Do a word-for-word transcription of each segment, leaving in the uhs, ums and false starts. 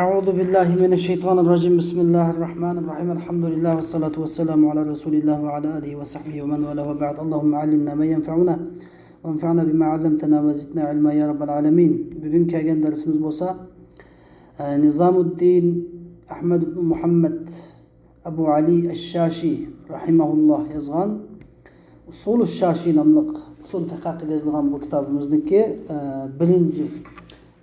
أعوذ بالله من الشيطان الرجيم. بسم الله الرحمن الرحيم. الحمد لله والصلاة والسلام على رسول الله وعلى آله وصحبه ومن والاه وبعد. اللهم علمنا ما ينفعنا وانفعنا بما علمتنا وزدنا علما يا رب العالمين. بۈگۈن كەلگەن دەرسىمىز بولسا، ئە، نىزامۇددىن ئەھمەد ئىبن مۇھەممەد ئەبۇ ئەلى ئەششاشى رەھىمەھۇللاھ يازغان ئۇسۇلۇ شاشى ناملىق ئۇسۇل فىقھى ھەققىدە يېزىلغان بۇ كىتابىمىزنىڭكى، ئە، بىرىنچى،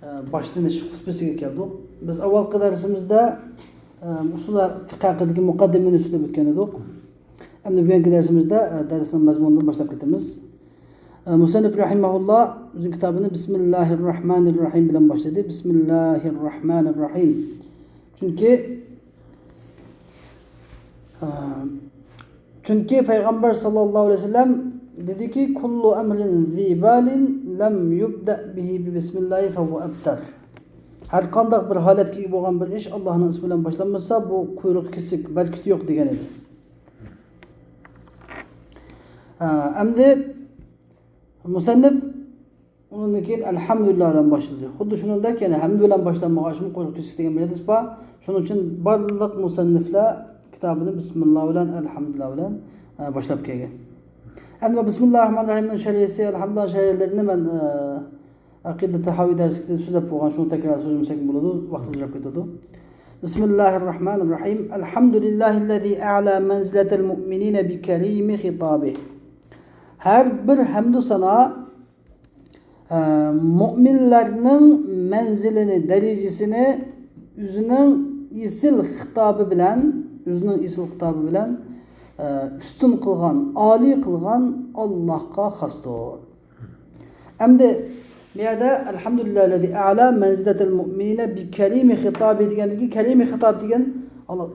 ئە، باشلىنىش خۇتبىسىگە كەلدۇق. بىز ئاۋۋالقى دەرسىمىزدە، ئە، ئۇسۇل فىقھى ھەققىدىكى مۇقەددىمىنى ئۈستىلىپ ئۆتكەن ئىدۇق. ئەمدى بۈگۈنكى دەرسىمىزدە، ئە، دەرسنىڭ مەزمۇنىدىن باشلاپ كېتىمىز. ئە، مۇسەننىپ رەھىمەھۇللاھ ئۆزىنىڭ كىتابىنى بىسمىللاھىر راھمانىر راھىم بىلەن باشلىدى. بىسمىللاھىر راھمانىر راھىم. چۈنكى، ئە، چۈنكى پەيغەمبەر ساللاللاھۇ ئەلەيھى ۋەسەللەم دېدىكى، كۇللۇ ئەمرىن زى بالىن لەم يۇبدەئ بىھى بىبىسمىللاھى فەھۇۋە ئەبتەر. ھەر قانداق بىر ھالەتكە ئىگە بولغان بىر ئىش ئاللاھنىڭ ئىسمى بىلەن باشلانمىسا، بۇ قۇيرۇقى كېسىك، بەرىكىتى يوق دېگەن ئىدى. ئە، ئەمدى مۇسەننىپ ئۇنىڭدىن كېيىن ئەلھەمدۇلىللا بىلەن باشلىدى. خۇددى شۇنىڭدەك، يەنى ھەمدۇ بىلەن باشلانمىغان ئىشمۇ قۇيرۇق كېسىك دېگەن بىر ھەدىس بار. شۇنىڭ ئۈچۈن بارلىق مۇسەننىفلەر كىتابىنى بىسمىللا بىلەن، ئەلھەمدۇلىللا بىلەن، ئە، باشلاپ كەلگەن. ئەمدى بىسمىللاھىر راھمانىر راھىمنىڭ شەرھىسى، ئەلھەمدۇلىللا شەرھلىرىنى مەن، ئە، ئەقىدە تەھاۋى دەرسلىكتە سۆزلەپ بولغان، شۇنى تەكرار سۆزلىمىسەكمۇ بولىدۇ، ۋاقتىمىز ئۇزاپ كېتىدۇ. بىسمىللاھىر راھمانىر راھىم. ئەلھەمدۇلىللاھىللەزى ئەئلا مەنزىلەتەل مۇئمىنىنە بىكەرىمى خىتابىھ. ھەر بىر ھەمدۇ سانا، ئە، مۇئمىنلەرنىڭ مەنزىلىنى، دەرىجىسىنى ئۆزىنىڭ ئېسىل خىتابى بىلەن، ئۆزىنىڭ ئېسىل خىتابى بىلەن، ئە، ئۈستۈن قىلغان، ئالىي قىلغان ئاللاھقا خاستۇر. ئەمدى بۇ يەردە ئەلھەمدۇلىللاھىللەزى ئەئلا مەنزىلەتەل مۇئمىنىنە بىكەرىمى خىتابىھ دېگەندىكى، كەرىمى خىتاب دېگەن ئاللا،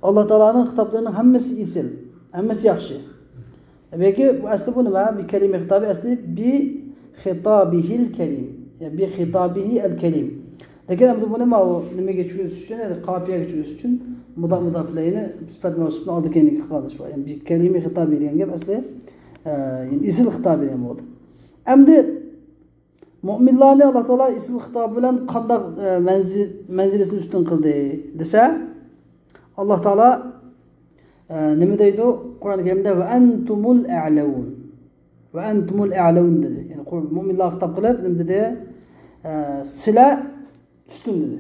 ئاللا تائالانىڭ خىتابلىرىنىڭ ھەممىسى ئېسىل، ھەممىسى ياخشى. بەلكى بۇ ئەسلى بۇ نېمە؟ بىكەرىمى خىتابى ئەسلى بى خىتابىھىل كەرىم. يا بى خىتابىھى ئەل كەرىم. لېكىن ئەمدى بۇنى ماۋۇ نېمىگە چۈشۈرۈش ئۈچۈن، يەنى قاپىيەگە چۈشۈرۈش ئۈچۈن مۇداپ مۇداپلەينى سۈپەت مەۋسۇپنىڭ ئالدى كەينىگە قىلغان ئىش بار. يەنى بىكەرىمى خىتابى دېگەن گەپ ئەسلى، ئە، يەنى ئېسىل خىتابى دېگەن بولدى. ئەمدى مۇئمىنلارنى ئاللا تائالا ئېسىل خىتابى بىلەن قانداق، ئە، مەنزى-، مەنزىلىسىنى ئۈستۈن قىلدى دېسە، ئاللا تائالا، ئە، نېمە دەيدۇ؟ قۇرئان كەرىمدە، «ۋە ئەنتۇمۇل ئەئلەۋۇن. ۋە ئەنتۇمۇل ئەئلەۋۇن» دېدى. يەنى قۇر-، مۇئمىنلارغا خىتاب قىلىپ نېمە دېدى؟ ئە، سىلەر ئۈستۈن دېدى.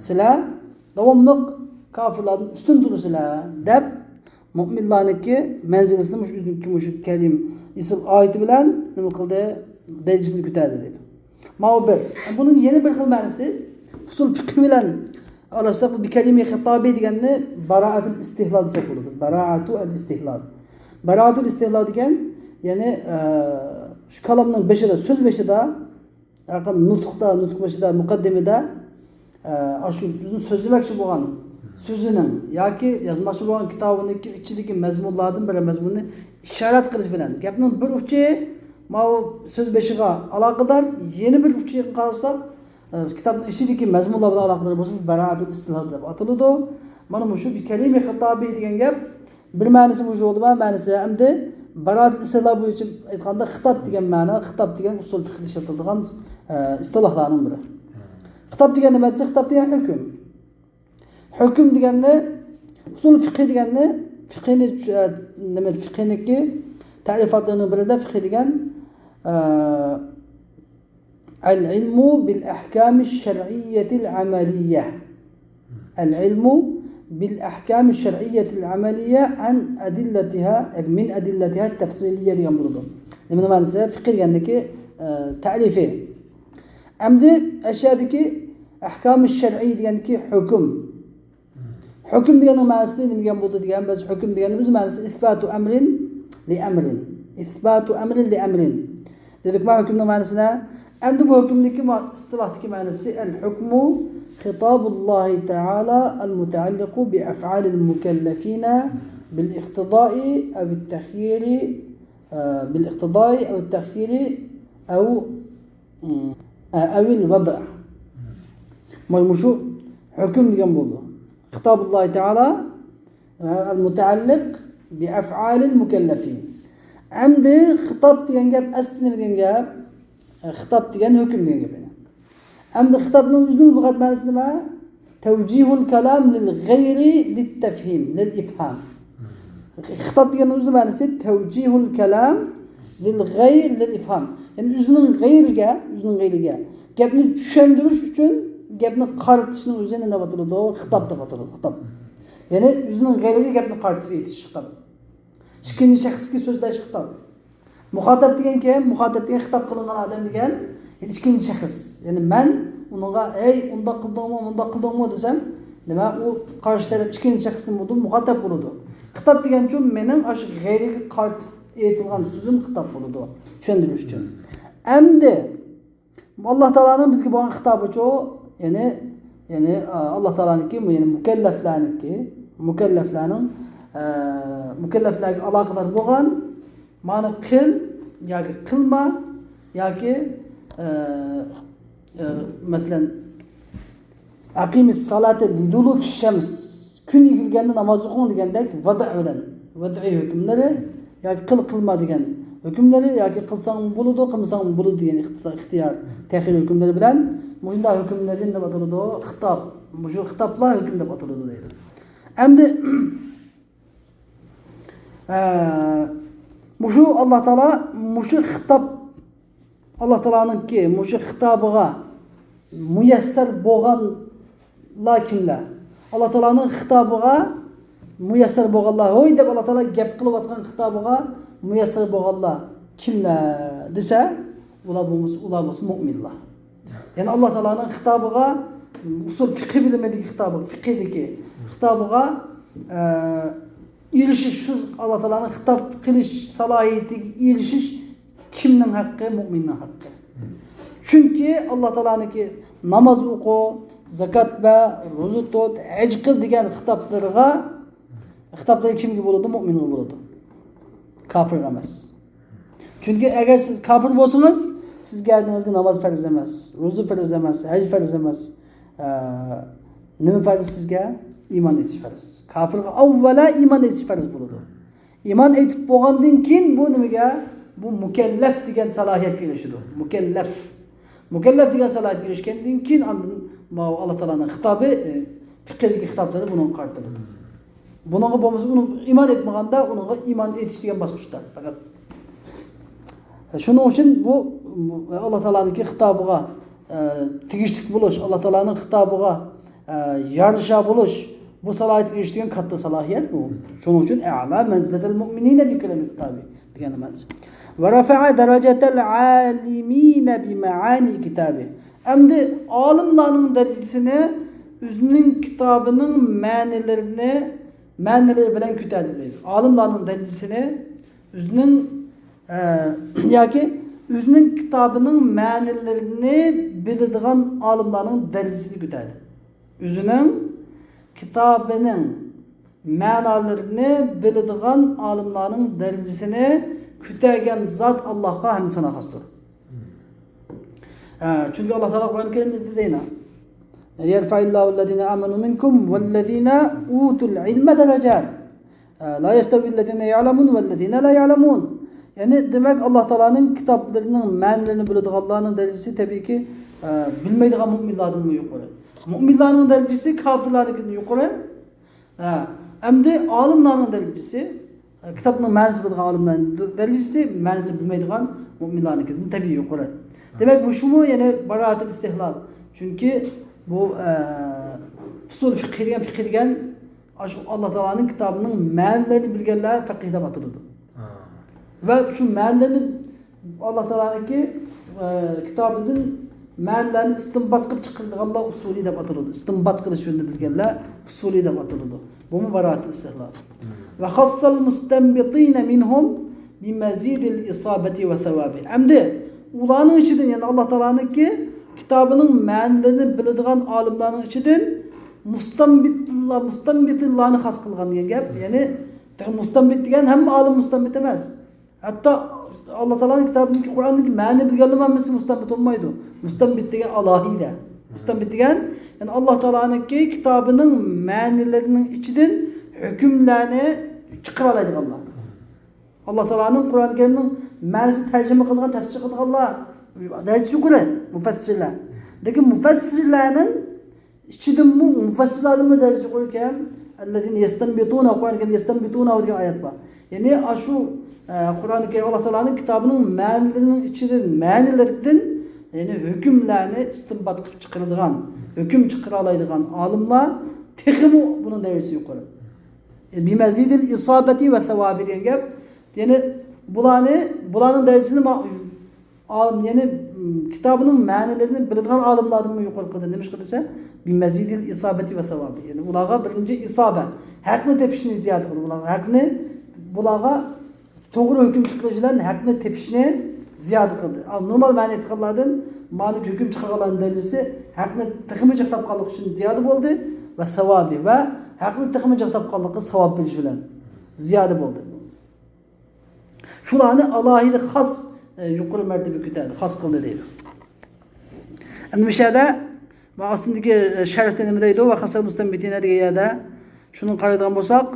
سىلەر داۋاملىق كاپىرلاردىن ئۈستۈن تۇرىسىلەر دەپ، مۇئمىنلارنىڭكى مەنزىلىسىنى مۇشۇ ئۆزىنىڭكى مۇشۇ كەرىم ئېسىل ئايىتى بىلەن نېمە قىلدى؟ دەرىجىسىنى كۆتەردى دەيدۇ. ماۋۇ بىر. بۇنىڭ يەنە بىر خىل مەنىسى، ئۇسۇل فىقھى بىلەن ئارىلاشساق، بۇ بىكەرىمى خىتابى دېگەننى باراءەتۇل ئىستىھلال دېسەك بولىدۇ. باراءەتۇ ئەل ئىستىھلال. باراءەتۇل ئىستىھلال دېگەن، يەنى، ئە، شۇ كالامنىڭ بېشىدا، سۆز بېشىدا، ھەرقانداق نۇتۇقتا، نۇتۇق بېشىدا، مۇقەددىمىدە، ئە، ئاشۇ ئۆزىنىڭ سۆزلىمەكچى بولغان سۆزىنىڭ ياكى يازماقچى بولغان كىتابىنىڭكى ئىچىدىكى مەزمۇنلاردىن بىر مەزمۇننى ئىشارەت قىلىش بىلەن، گەپنىڭ بىر ئۇچى ماۋۇ سۆز بېشىغا ئالاقىدار، يەنە بىر ئۇچىغا قارىساق، ئە، كىتابنىڭ ئىچىدىكى مەزمۇنلار بىلەن ئالاقىدار بولسا، بۇ باراءەتۇل ئىستىھلال دەپ ئاتىلىدۇ. مانا مۇشۇ بىكەرىمى خىتابى دېگەن گەپ بىر مەنىسى مۇشۇ بولدىما، مەنىسى ئەمدى باراءەتۇل ئىستىھلال بويىچە ئېيتقاندا، خىتاب دېگەن مەنا، خىتاب دېگەن ئۇسۇل فىقھىدا ئىشلىتىلىدىغان، ئە، ئىستىلاھلارنىڭ بىرى. خىتاب دېگەن نېمە دېسە، خىتاب دېگەن ھۆكۈم. ھۆكۈم دېگەننى، ئۇسۇل فىقھى دېگەننى، فىقھىنى چۈ-، ئە، نېمە، فىقھىنىڭكى تەرىپاتلىرىنىڭ بىرىدە فىقھى دېگەن، ئە، العلم بالأحكام الشرعية العملية. العلم بالأحكام الشرعية العملية عن أدلتها، من أدلتها التفصيلية دېگەن بولىدۇ. نېمىنىڭ مەنىسى؟ فىقھى دېگەندىكى، ئە، تەرىپى. ئەمدى ئەشيادىكى ئەھكامى شەرئىي دېگەندىكى ھۆكۈم. ھۆكۈم دېگەننىڭ مەنىسى نېمە دېگەن بولدى دېگەن، بىز ھۆكۈم دېگەننىڭ ئۆز مەنىسى ئىسباتۇ ئەمرىن لىئەمرىن. ئىسباتۇ ئەمرىن لىئەمرىن. دېدۇقما ھۆكۈمنىڭ مەنىسىنى. ئەمدى بۇ ھۆكۈمدىكى ما-، ئىستىلاھتىكى مەنىسى، الحكم خطاب الله تعالى المتعلق بأفعال المكلفين بالاقتضاء أو التخيير، ئە، بالاقتضاء أو التخيير أو ئەۋىل ۋەدئ. مانا مۇشۇ ھۆكۈم دېگەن بولىدۇ. خىتابۇللاھى تائالا، ئە، المتعلق بأفعال المكلفين. ئەمدى خىتاب دېگەن گەپ ئەسلى نېمە دېگەن گەپ؟ ئە، خىتاب دېگەن ھۆكۈم دېگەن گەپ. ئەمدى خىتابنىڭ ئۆزىنىڭ لۇغەت مەنىسى نېمە؟ تەۋجىھۇل كالام لىل غەيرى لىت تەفھىم، لىل ئىفھام. خىتاب دېگەننىڭ ئۆزىنىڭ مەنىسى تەۋجىھۇل كالام لىل غەير لىل ئىفھام. يەنى ئۆزىنىڭ غەيرىگە، ئۆزىنىڭ غەيرىگە گەپنى چۈشەندۈرۈش ئۈچۈن گەپنى قارىتىشنىڭ ئۆزى نېمە دەپ ئاتىلىدۇ؟ خىتاب دەپ ئاتىلىدۇ، خىتاب. يەنى ئۆزىنىڭ غەيرىگە گەپنى قارىتىپ ئېيتىش خىتاب. ئىككىنچى شەخسكە سۆزلەش خىتاب. مۇخاتەب دېگەن كىم؟ مۇخاتەب دېگەن خىتاب قىلىنغان ئادەم دېگەن، يەنى ئىككىنچى شەخس. يەنى مەن ئۇنىڭغا، «ئەي، ئۇنداق قىلدىڭمۇ، مۇنداق قىلدىڭمۇ؟» دېسەم، نېمە، ئۇ قارشى تەرەپ ئىككىنچى شەخس نېمە بولىدۇ؟ مۇخاتەب بولىدۇ. خىتاب دېگەنچۇ مېنىڭ ئاشۇ غەيرىگە قارىتىپ ئېيتىلغان سۆزۈم خىتاب بولىدۇ، چۈشەندۈرۈش ئۈچۈن. ئەمدى ئاللا تائالانىڭ بىزگە بولغان خىتابىچۇ، يەنى، يەنى، ئا، ئاللا تائالانىڭكى، يەنى مۇكەللەفلەرنىڭكى، مۇكەللەفلەرنىڭ، ئە، مۇكەللەفلەرگە ئالاقىدار بولغان، مانا قىل ياكى قىلما ياكى، ئە، ئە، مەسىلەن، «ئەقىمىس سالاتا لىدۇلۇكى شەمس»، كۈن ئېگىلگەندە ناماز ئوقۇڭ دېگەندەك ۋەدە بىلەن، ۋەدئىي ھۆكۈملىرى ياكى قىل قىلما دېگەن ھۆكۈملىرى ياكى قىلساڭمۇ بولىدۇ، قىلمىساڭمۇ بولىدۇ دېگەن ئىختىيار، تەخيىر ھۆكۈملىرى بىلەن مۇشۇنداق ھۆكۈملەرنى دەپ ئاتىلىدۇ، خىتاب. مۇشۇ خىتابلار ھۆكۈم دەپ ئاتىلىدۇ دەيدۇ. ئەمدى ئە، مۇشۇ ئاللا تائالا، مۇشۇ خىتاب، ئاللا تائالانىڭكى مۇشۇ خىتابىغا مۇيەسسەر بولغانلار كىملەر؟ ئاللا تائالانىڭ خىتابىغا مۇيەسسەر بولغانلار، ھوي دەپ ئاللا تائالا گەپ قىلىۋاتقان خىتابىغا مۇيەسسەر بولغانلار كىملەر دېسە، ئۇلار بولمىسا، ئۇلار بولسا مۇئمىنلار. يەنى ئاللا تائالانىڭ خىتابىغا، ئۇسۇل فىقھى بىلىمىدىكى خىتابىغا، فىقھىدىكى خىتابىغا، ئە، ئېرىشىش، شۇ ئاللا تائالانىڭ خىتاب قىلىش سالاھىيىتىگە ئېرىشىش كىمنىڭ ھەققى؟ مۇئمىننىڭ ھەققى. چۈنكى ئاللا تائالانىڭكى ناماز ئوقۇ، زاكات بەر، روزا تۇت، ھەج قىل دېگەن خىتابلىرىغا، خىتابلىرى كىمگە بولىدۇ؟ مۇئمىنغا بولىدۇ. كاپىرغا ئەمەس. چۈنكى ئەگەر سىز كاپىر بولسىڭىز، سىزگە ھەممىڭىزگە ناماز پەرز ئەمەس، روزا پەرز ئەمەس، ھەج پەرز ئەمەس. ئە، نېمە پەرز سىزگە؟ ئىمان ئېيتىش پەرز. كاپىرغا ئاۋۋالا ئىمان ئېيتىش پەرز بولىدۇ. ئىمان ئېيتىپ بولغاندىن كېيىن بۇ نېمىگە؟ بۇ مۇكەللەف دېگەن سالاھىيەتكە ئېرىشىدۇ. مۇكەللەف. مۇكەللەف دېگەن سالاھىيەتكە ئېرىشكەندىن كېيىن ئاندىن ماۋۇ ئاللا تائالانىڭ خىتابى، ئە، فىقھىدىكى خىتابلىرى بۇنىڭغا قارىتىلىدۇ. بۇنىڭغا بولمىسا، ئۇنىڭ ئىمان ئېيتمىغاندا، ئۇنىڭغا ئىمان ئېيتىش دېگەن باسقۇچتا پەقەت. شۇنىڭ ئۈچۈن بۇ، بۇ ئاللا تائالانىڭكى خىتابىغا، ئە، تېگىشلىك بولۇش، ئاللا تائالانىڭ خىتابىغا، ئە، يارىشا بولۇش، بۇ سالاھىيەتكە ئېرىشىش دېگەن كاتتا سالاھىيەت بۇ. شۇنىڭ ئۈچۈن ئەلا مەنزىلەتەل مۇئمىنىنە بىكەلامى كىتابى دېگەن مەنىسى. ۋە رەفەئە دەرەجەتەل ئالىمىنە بىمەئانى كىتابى. ئەمدى ئالىملارنىڭ دەرىجىسىنى ئۆزىنىڭ كىتابىنىڭ مەنىلىرىنى، مەنىلىرى بىلەن كۆتەردى دەيدۇ. ئالىملارنىڭ دەرىجىسىنى ئۆزىنىڭ، ئە، ياكى ئۆزىنىڭ كىتابىنىڭ مەنىلىرىنى بىلىدىغان ئالىملارنىڭ دەرىجىسىنى كۆتەردى. ئۆزىنىڭ كىتابىنىڭ مەنالىرىنى بىلىدىغان ئالىملارنىڭ دەرىجىسىنى كۆتەرگەن زات ئاللاھقا ھەمدۇ سانا خاستۇر. ئە، چۈنكى ئاللا تائالا قۇرئان كەرىمدە دەيدۇ، يەرفەئىللاھۇللەزىنە ئامەنۇ مىنكۇم ۋەللەزىنە ئۇتۇل ئىلمە دەرەجات. ئە، لا يەستەۋىللەزىنە يەئلەمۇن ۋەللەزىنە لا يەئلەمۇن. يەنى دېمەك، ئاللا تائالانىڭ كىتابلىرىنىڭ مەنىلىرىنى بىلىدىغانلارنىڭ دەرىجىسى تەبىئىيكى، ئە، بىلمەيدىغان مۇئمىنلاردىنمۇ يۇقىرى. مۇئمىنلارنىڭ دەرىجىسى كاپىرلارنىڭكىدىن يۇقىرى. ھە، ئەمدى ئالىملارنىڭ دەرىجىسى، كىتابنىڭ مەنىسى بىلىدىغان ئالىملارنىڭ دەرىجىسى مەنىسى بىلمەيدىغان مۇئمىنلارنىڭكىدىن تەبىئىي يۇقىرى. دېمەك، مۇشۇمۇ يەنە باراءەتۇل ئىستىھلال. چۈنكى بۇ، ئە، ئۇسۇل فىقھى دېگەن، فىقھى دېگەن ئاشۇ ئاللا تائالانىڭ كىتابىنىڭ مەنىلىرىنى بىلگەنلەر فەقىھ دەپ ئاتىلىدۇ. ھا. ۋە شۇ مەنىلىرىنى ئاللا تائالانىڭكى، ئە، كىتابىدىن مەنىلەرنى ئىستىنبات قىلىپ چىقىرىدىغانلار ئۇسۇلى دەپ ئاتىلىدۇ. ئىستىنبات قىلىش يولىنى بىلگەنلەر ئۇسۇلى دەپ ئاتىلىدۇ. بۇمۇ باراءەتۇل ئىستىھلال. ۋە خەسسەل مۇستەنبىتىنە مىنھۇم بىمەزىدىل ئىسابەتى ۋە سەۋابى. ئەمدى ئۇلارنىڭ ئىچىدىن، يەنى ئاللا تائالانىڭكى كىتابىنىڭ مەنىلىرىنى بىلىدىغان ئالىملارنىڭ ئىچىدىن مۇستەنبىتىللا، مۇستەنبىتىللانى خاس قىلغان دېگەن گەپ. يەنى تېخى مۇستەنبىت دېگەن ھەممە ئالىم مۇستەنبىت ئەمەس. ھەتتا ئاللا تائالانىڭ كىتابىدىكى، قۇرئاندىكى مەنىنى بىلگەنلىرى ھەممىسى مۇستەنبىت بولمايدۇ. مۇستەنبىت دېگەن ئالاھىدە. مۇستەنبىت دېگەن، يەنى ئاللا تائالانىڭكى كىتابىنىڭ مەنىلىرىنىڭ ئىچىدىن ھۆكۈملەرنى چىقىرالايدىغانلار. ئاللا تائالانىڭ قۇرئان كەرىمنىڭ مەنىسىنى تەرجىمە قىلىدىغان، تەپسىر قىلىدىغانلار دەرىجىسى يۇقىرى، مۇفەسسىرلەر. لېكىن مۇفەسسىرلەرنىڭ ئىچىدىنمۇ مۇپەسسىرلاردىنمۇ دەرىجىسى يۇقىرىكەن. ئەللەزىنە يەستەنبىتۇنە، قۇرئان كەرىم يەستەنبىتۇنە دېگەن ئايەت بار. يەنى ئاشۇ، ئە، قۇرئان كەرىم، ئاللا تائالانىڭ كىتابىنىڭ مەنىلىرىنىڭ ئىچىدىن، مەنىلىرىدىن، يەنى ھۆكۈملەرنى ئىستىنبات قىلىپ چىقىرىدىغان، ھۆكۈم چىقىرالايدىغان ئالىملار تېخىمۇ بۇنىڭ دەرىجىسى يۇقىرى. بىمەزىدىل ئىسابەتى ۋە سەۋابى دېگەن گەپ. يەنى بۇلارنى، بۇلارنىڭ دەرىجىسىنى ما-، ئالىم، يەنى، م، كىتابىنىڭ مەنىلىرىنى بىلىدىغان ئالىملاردىنمۇ يۇقىرى قىلدى. نېمىشقا دېسە، بىمەزىدىل ئىسابەتى ۋە سەۋابى. يەنى ئۇلارغا بىرىنچى ئىسابە، ھەقنى تېپىشنى زىيادە قىلدى. بۇلارغا ھەقنى، بۇلارغا توغرا ھۆكۈم چىقىرىش بىلەن ھەقنى تېپىشنى زىيادە قىلدى. ئا، نورمال مەنىدە ئېيتقانلاردىن مانا ھۆكۈم چىقارغانلارنىڭ دەرىجىسى ھەقنى تېخىمۇ جىق تاپقانلىقى ئۈچۈن زىيادە بولدى ۋە سەۋابى، ۋە ھەقنى تېخىمۇ جىق تاپقانلىقى سەۋاب بېرىش بىلەن زىيادە بولدى. شۇلارنى ئالاھىدە خاس، ئە، يۇقىرى مەرتىبە كۆتەردى، خاس قىلدى دەيدۇ. ئەمدى مۇشۇ يەردە، مانا ئاستىدىكى، ئە، شەرھتە نېمە دەيدۇ؟ ۋە خەسسەل مۇستەنبىتىنە دېگەن يەردە شۇنى قارايدىغان بولساق،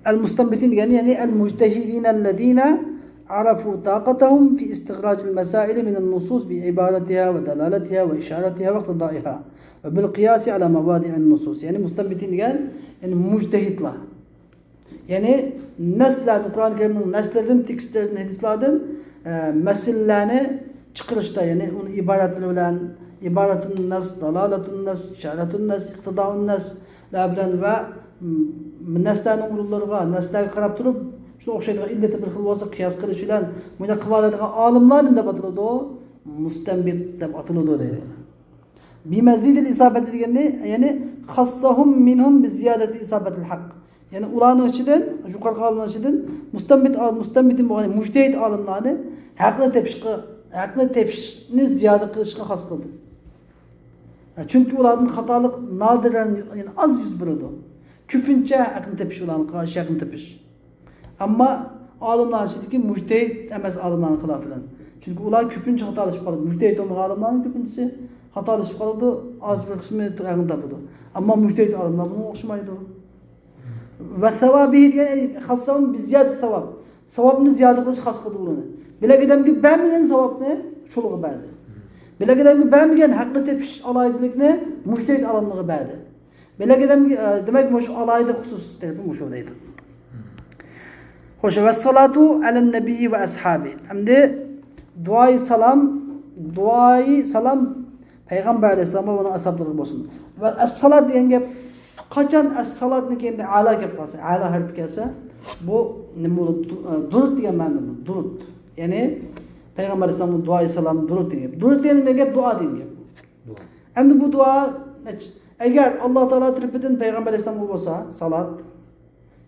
ئەل مۇستەنبىتىن دېگەن، يەنى ئەل مۇجتەھىدىنە ئەللەزىنە ئارەفۇ تاقەتەھۇم فى ئىستىخراجىل مەسائىلى مىنەن نۇسۇس بى ئىبارەتىھا ۋە دالالەتىھا ۋە ئىشارەتىھا ۋە ئىقتىدائىھا ۋە بىل قىياسى ئەلا مەۋادىئەن نۇسۇس. يەنى مۇستەنبىتىن دېگەن، يەنى مۇجتەھىدلار. يەنى نەسلەرنى، قۇرئان كەرىمنىڭ نەسلىرىدىن، تېكىستلىرىدىن، ھەدىسلاردىن، ئە، مەسىلىلەرنى چىقىرىشتا، يەنى ئۇنى ئىبارەتلىرى بىلەن، ئىبارەتۇن نەس، دالالەتۇن نەس، ئىشارەتۇن نەس، ئىقتىدائۇن نەسلەر بىلەن ۋە، م، نەسلەرنىڭ ئورۇنلىرىغا، نەسلەرگە قاراپ تۇرۇپ، شۇنىڭغا ئوخشايدىغان ئىللىتى بىر خىل بولسا، قىياس قىلىش بىلەن مۇنداق قىلالايدىغان ئالىملار نېمە دەپ ئاتىلىدۇ؟ مۇستەنبىت دەپ ئاتىلىدۇ دەيدۇ. بىمەزىدىل ئىسابەتى دېگەننى، يەنى خەسسەھۇم مىنھۇم بىزىيادەتى ئىسابەتىل ھەق. يەنى ئۇلارنىڭ ئىچىدىن، يۇقىرىقى ئالىملار ئىچىدىن مۇستەنبىت، مۇستەنبىتىن بولغان مۇجتەھىد ئالىملارنى ھەقنى تېپىشقا، ھەقنى تېپىشنى زىيادە قىلىشقا خاس قىلدى. چۈنكى ئۇلاردىن خاتالىق نادىرەن، يەنى ئاز يۈز بېرىدۇ. كۆپىنچە ھەقنى تېپىش، ئۇلارنىڭ قارشى ھەقنى تېپىش. ئەمما ئالىملار ئىچىدىكى مۇجتەھىد ئەمەس ئالىملارنىڭ خىلاپى بىلەن. چۈنكى ئۇلار كۆپىنچە خاتالىشىپ قالىدۇ. مۇجتەھىد بولمىغان ئالىملارنىڭ كۆپىنچىسى خاتالىشىپ قالىدۇ، ئاز بىر قىسمى ھەقنى تاپىدۇ. ئەمما مۇجتەھىد ئالىملار بۇنىڭغا ئوخشىمايدۇ. ۋە سەۋابىھى دېگەن، ئەي، خەسسەھۇم بىزىيادە سەۋاب. سەۋابنى زىيادە قىلىش خاس قىلدى ئۇلارنى. بىلەك ئادەمگە بەرمىگەن سەۋابنى شۇلارغا بەردى. بىلەك ئادەمگە بەرمىگەن ھەقنى تېپىش ئالاھىدىلىكنى مۇجتەھىد ئالىملارغا بەردى. بىلەك ئادەمگە، ئە، دېمەك، مۇشۇ ئالاھىدە خۇسۇس تەرىپى مۇشۇ دەيدۇ. خوش، ۋەسسالاتۇ ئەلەن نەبىيي ۋە ئەسھابى. ئەمدى دۇئايى سالام، دۇئايى سالام پەيغەمبەر ئەلەيھىسسالام ۋە ئۇنىڭ ئەسھابلىرىغا بولسۇن. ۋە ئەسسالات دېگەن گەپ، قاچان ئەسسالاتنىڭ كەينىدە ئەلا كەپ قالسا، ئەلا ھەرپى كەلسە، بۇ نېمە بولىدۇ؟ دۇ-، ئە، دۇرۇت دېگەن مەنىدە بۇ، دۇرۇت. يەنى پەيغەمبەر ئەلەيھىسسالامغا دۇئايى سالام، دۇرۇت دېگەن گەپ. دۇرۇت دېگەن نېمە گەپ؟ دۇئا دېگەن گەپ. دۇئا. ئەمدى بۇ دۇئا، ئەگەر ئاللا تائالا تەرىپىدىن پەيغەمبەر ئەلەيھىسسالامغا بولسا سالات،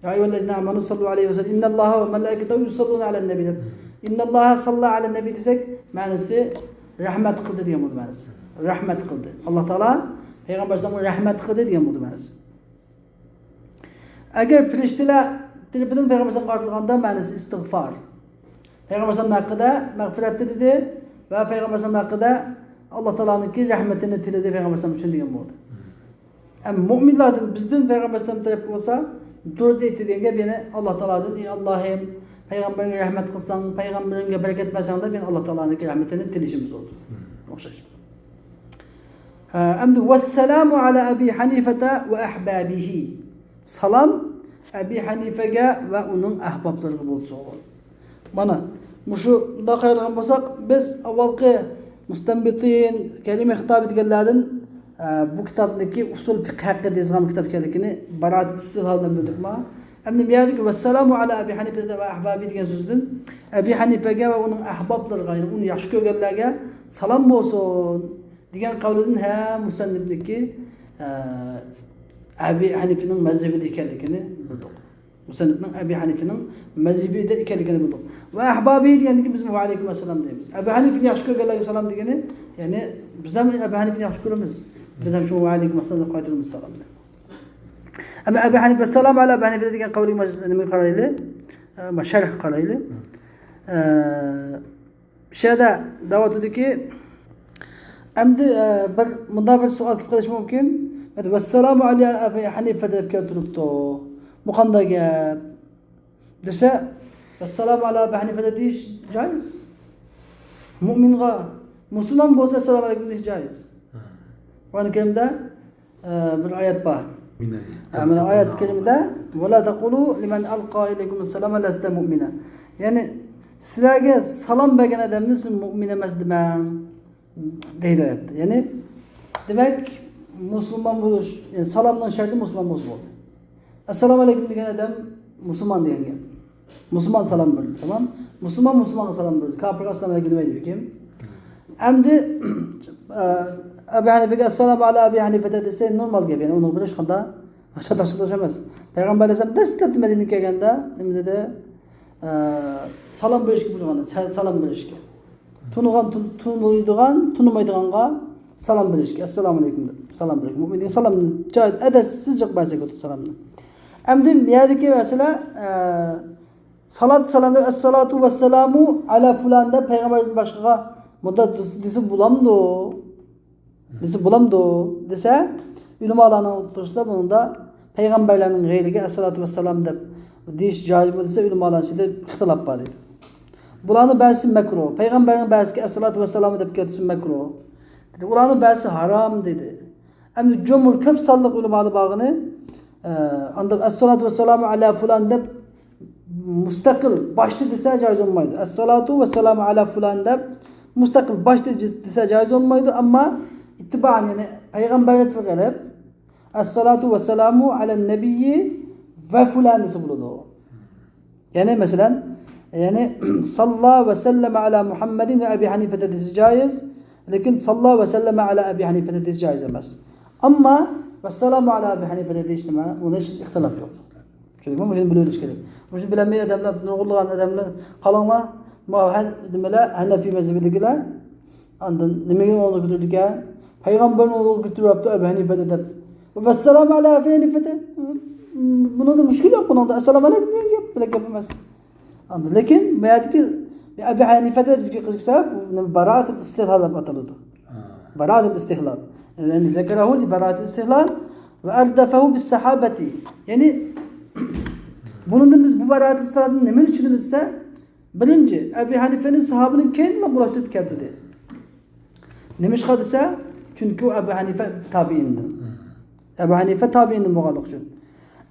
يا أيها الذين آمنوا صلوا عليه وسلموا، إن الله وملائكته يصلون على النبي دەپ، إن الله صلى على النبي دېسەك، مەنىسى رەھمەت قىلدى دېگەن بولىدۇ مەنىسى. رەھمەت قىلدى. ئاللا تائالا پەيغەمبەر ئەلەيھىسسالامغا رەھمەت قىلدى دېگەن بولىدۇ مەنىسى. ئەگەر پەرىشتىلەر تەرىپىدىن پەيغەمبەر ئەلەيھىسسالامغا قارىتىلغاندا مەنىسى ئىستىغفار. پەيغەمبەر ئەلەيھىسسالام ھەققىدە مەغپىرەت تىلىدى ۋە پەيغەمبەر ئەلەيھىسسالام ھەققىدە ئاللا تائالانىڭكى رەھمىتىنى تىلىدى پەيغەمبەر ئەلەيھىسسالام ئۈچۈن دېگەن بولدى. ئەمما مۆمىنلاردىن، بىزدىن پەيغەمبەر ئەلەيھىسسالام تەرەپ بولسا، دۇرۇت ئېيتتى دېگەن گەپ، يەنى ئاللا تائالادىن، ئى ئاللاھىم، پەيغەمبىرىڭگە رەھمەت قىلساڭ، پەيغەمبىرىڭگە بەرىكەت بەرسەڭ دەپ، يەنى ئاللا تائالانىڭكى رەھمىتىنى تىلىشىمىز بولدى. ئوخشاش. ھە، ئەمدى ۋەسسالامۇ ئەلا ئەبى ھەنىفەتە ۋە ئەھبابىھى. سالام ئەبى ھەنىفەگە ۋە ئۇنىڭ ئەھبابلىرىغا بولسۇن. مانا، مۇشۇنداق قارايدىغان بولساق، بىز ئاۋۋالقى مۇستەنبىتىن، كەلىمە خىتابى دېگەنلەردىن، ئە، بۇ كىتابنىڭكى ئۇسۇل فىقھ ھەققىدە يېزىلغان بىر كىتاب ئىكەنلىكىنى باراۋەر ئىستىدلال بىلەن بىلدۇق ما. ئەمدى بۇ يەردىكى ۋەسسالامۇ ئەلا ئەبى ھەنىفەتە ۋە ئەھبابى دېگەن سۆزدىن ئەبى ھەنىفەگە ۋە ئۇنىڭ ئەھبابلىرىغا، يەنى ئۇنى ياخشى كۆرگەنلەرگە سالام بولسۇن دېگەن قەۋلىدىن ھە مۇسەننىپنىڭكى، ئە، ئەبى ھەنىفىنىڭ مەزھىپىدە ئىكەنلىكىنى بىلدۇق. مۇسەننىپنىڭ ئەبى ھەنىفىنىڭ مەزھىپىدە ئىكەنلىكىنى بىلدۇق. ۋە ئەھبابى دېگەندىن كېيىن بىز ۋە ئەلەيكۇم ئەسسالام دەيمىز. ئەبى ھەنىفىنى ياخشى كۆرگەنلەرگە سالام دېگىنى، يەنى بىز ھەم ئەبى ھەنىفىنى ياخشى كۆرىمىز. بىز ھەم شۇ ۋە ئەلەيكۇم ئەسسالام دەپ قايتۇرىمىز سالامنى. ئەمما ئەبى ھەنىفە، ۋەسسالامۇ ئەلا ئەبى ھەنىفە دېگەن قەۋلگە نېمىگە قارايلى؟ ئە، شەرھكە قارايلى. ئە، شۇ يەردە دەۋاتىدۇكى، ئەمدى، ئە، بىر، مۇنداق بىر سوئال كېلىپ قېلىشى مۇمكىن. ۋەسسالامۇ ئەلا ئەبى ھەنىفە دەپ كەلتۈرۈپتۇ. بۇ قانداق گەپ؟ دېسە، ۋەسسالامۇ ئەلا ئەبى ھەنىفە دېيىش جائىز. مۇئمىنغا، مۇسۇلمان بولسا ئەسسالامۇ ئەلەيكۇم دېيىش جائىز. ھە. قۇرئان كەرىمدە ئە، بىر ئايەت بار. مىنە. ھە، مانا ئايەت كەرىمىدە، «ۋەلا تەقۇلۇ لىمەن ئەلقا ئىلەيكۇمۇس سالامە لەستە مۇئمىنا.» يەنى سىلەرگە سالام بەرگەن ئادەمنى سىز مۇئمىن ئەمەس دېمەڭ، دەيدۇ ئايەتتە. يەنى دېمەك، مۇسۇلمان بولۇش، يەنى سالامنىڭ شەرتى مۇسۇلمان بولسا بولدى. ئەسسالامۇ ئەلەيكۇم دېگەن ئادەم مۇسۇلمان دېگەن گەپ. مۇسۇلمان سالام بېرىدۇ، تامام. مۇسۇلمان مۇسۇلمانغا سالام بېرىدۇ. كاپىرغا ئەسسالامۇ ئەلەيكۇم دېمەيدۇ بىكىم. ئەمدى، ئە، ئەبۇ ھەنىفەگە «ئەسسالامۇ ئەلا ئەبى ھەنىفەتە» دېسە نورمال گەپ، يەنى ئۇنىڭ بىلەن ھېچقانداق چاتاق-چاتاق ئەمەس. پەيغەمبەر ئەلەيھىسسالام دەسلەپتە مەدىنىگە كەلگەندە نېمە دېدى؟ ئە، سالام بېرىشكە بۇيرۇغان، سە-، سالام بېرىشكە. تونۇغان تون-، تونۇيدىغان، تونۇمايدىغانغا سالام بېرىشكە، «ئەسسالامۇ ئەلەيكۇم» دەپ سالام بېرىشكە. مۇئمىن دېگەن سالامنى جايىدا، ئەدەپسىزجە بەرسەك بولىدۇ سالامنى. ئەمدى بۇ يەردىكى مەسىلە، ئە، سالات سالام دەپ، «ئەسسالاتۇ ۋەسسالامۇ ئەلا فۇلان» دەپ پەيغەمبەردىن باشقىغا مۇنداق دېسە، دېسە بولامدۇ؟ دېسە بولامدۇ؟ دېسە، ئۆلىمالارنىڭ ئوتتۇرىسىدا بۇنىڭدا پەيغەمبەرلەرنىڭ غەيرىگە «ئەسسالاتۇ ۋەسسالام» دەپ دېيىش جايىزمۇ دېسە، ئۆلىمالارنىڭ ئىچىدە ئىختىلاپ بار دەيدۇ. بۇلارنىڭ بەزىسى مەكرۇھ. پەيغەمبەرنىڭ بەزىسىگە «ئەسسالاتۇ ۋەسسالام» دەپ كەتسە مەكرۇھ. دېدى. ئۇلارنىڭ بەزىسى ھارام دېدى. ئەمدى جۇمھۇر، كۆپ سانلىق ئۆلىمالار بارغىنى، ئە، ئاندىن «ئەسسالاتۇ ۋەسسالامۇ ئەلا فۇلان» دەپ مۇستەقىل باشتا دېسە جايىز بولمايدۇ. «ئەسسالاتۇ ۋەسسالامۇ ئەلا فۇلان» دەپ مۇستەقىل باشتا دېسە جايىز بولمايدۇ. ئەمما ئىتتىبائەن، يەنى پەيغەمبەرنى تىلغا ئېلىپ، «ئەسسالاتۇ ۋەسسالامۇ ئەلەن نەبىيي ۋە فۇلان» دېسە بولىدۇ. يەنى مەسىلەن، يەنى «ساللا ۋە سەللەمە ئەلا مۇھەممەدىن ۋە ئەبى ھەنىفەتە» دېسە جايىز، لېكىن «ساللا ۋە سەللەمە ئەلا ئەبى ھەنىفەتە» دېسە جايىز ئەمەس. ئەمما «ۋەسسالامۇ ئەلا ئەبى ھەنىفەتە» دېيىش نېمە؟ ئۇنى ھېچ ئىختىلاپ يوق. چۈنكى مۇشۇنى بىلىۋېلىش كېرەك. مۇشۇنى بىلەلمەي ئادەملەر، نۇرغۇنلىغان ئادەملەر، قاراڭلار، ما ھە-، نېمىلەر، ھەنەپىي مەزھىپىدىكىلەر ئاندىن نېمىگە ئورنىغا كۆتۈرىدىكەن؟ پەيغەمبەرنى ئورنىغا كۆتۈرۈۋاپتۇ ئەبۇ ھەنىفەدە دەپ. «ۋەسسالامۇ ئەلا ئەبى ھەنىفەدە». بۇنىڭدا مۈشكۈل يوق، بۇنىڭدا «ئەسسالامۇ ئەلەيكۇم» دېگەن گەپ، بىلەن گەپ ئەمەس. ئاندىن، لېكىن بۇ يەردىكى ئەبۇ ھەنىفەدە بىزگە قىزىقسا، بۇ نېمە، براءەتۇل ئىستىھلال دەپ ئاتىلىدۇ. ھا. براءەتۇل ئىستىھلال. يەنى «زەكەرەھۇ لى براءەتىل ئىستىھلال ۋە ئەردەفەھۇ بىس سەھابەتى». يەنى بۇنىڭدىن بىز بۇ براءەتۇل ئىستىھلالدىن نېمىنى چۈشىنىمىز دېسە، بىرىنچى، ئەبۇ ھەنىفەنى ساھابىنىڭ كەينىدىن ئۇلاشتۇرۇپ كەلتۈردى. نېمىشقا دېسە، چۈنكى ئۇ ئەبۇ ھەنىفە تابىئىندىن. مم. ئەبۇ ھەنىفە تابىئىندىن بولغانلىقى ئۈچۈن.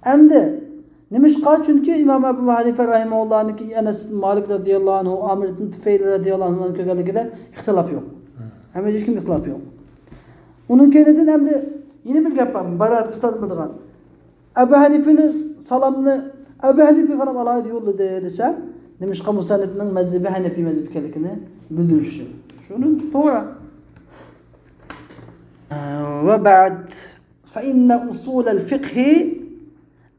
ئەمدى نېمىشقا؟ چۈنكى ئىمام ئەبۇ ھەنىفە رەھىمەھۇللاھنىڭكى ئەنەس ئىبن مالىك رازىياللاھۇ ئەنھۇ، ئامىر ئىبن تۇفەيل رازىياللاھۇ ئەنھۇنى كۆرگەنلىكىدە ئىختىلاپ يوق. مم. ھەممە ھېچكىمدە ئىختىلاپ يوق. ئۇنىڭ كەينىدىن ئەمدى يەنە بىر گەپ بار، مۇباراەت ئىستادمىدىغان. ئەبۇ ھەنىفىنى سالامنى ئەبۇ ھەنىفىگە قاراپ ئالاھىدە يوللىدى دېسە، نېمىشقا؟ مۇسەننىپنىڭ مەزھىپى ھەنەپىي مەزھىپى ئىكەنلىكىنى بىلدۈرۈش ئۈچۈن. شۇنى توغرا. ۋە بەئد، فەئىننە ئۇسۇلەل فىقھى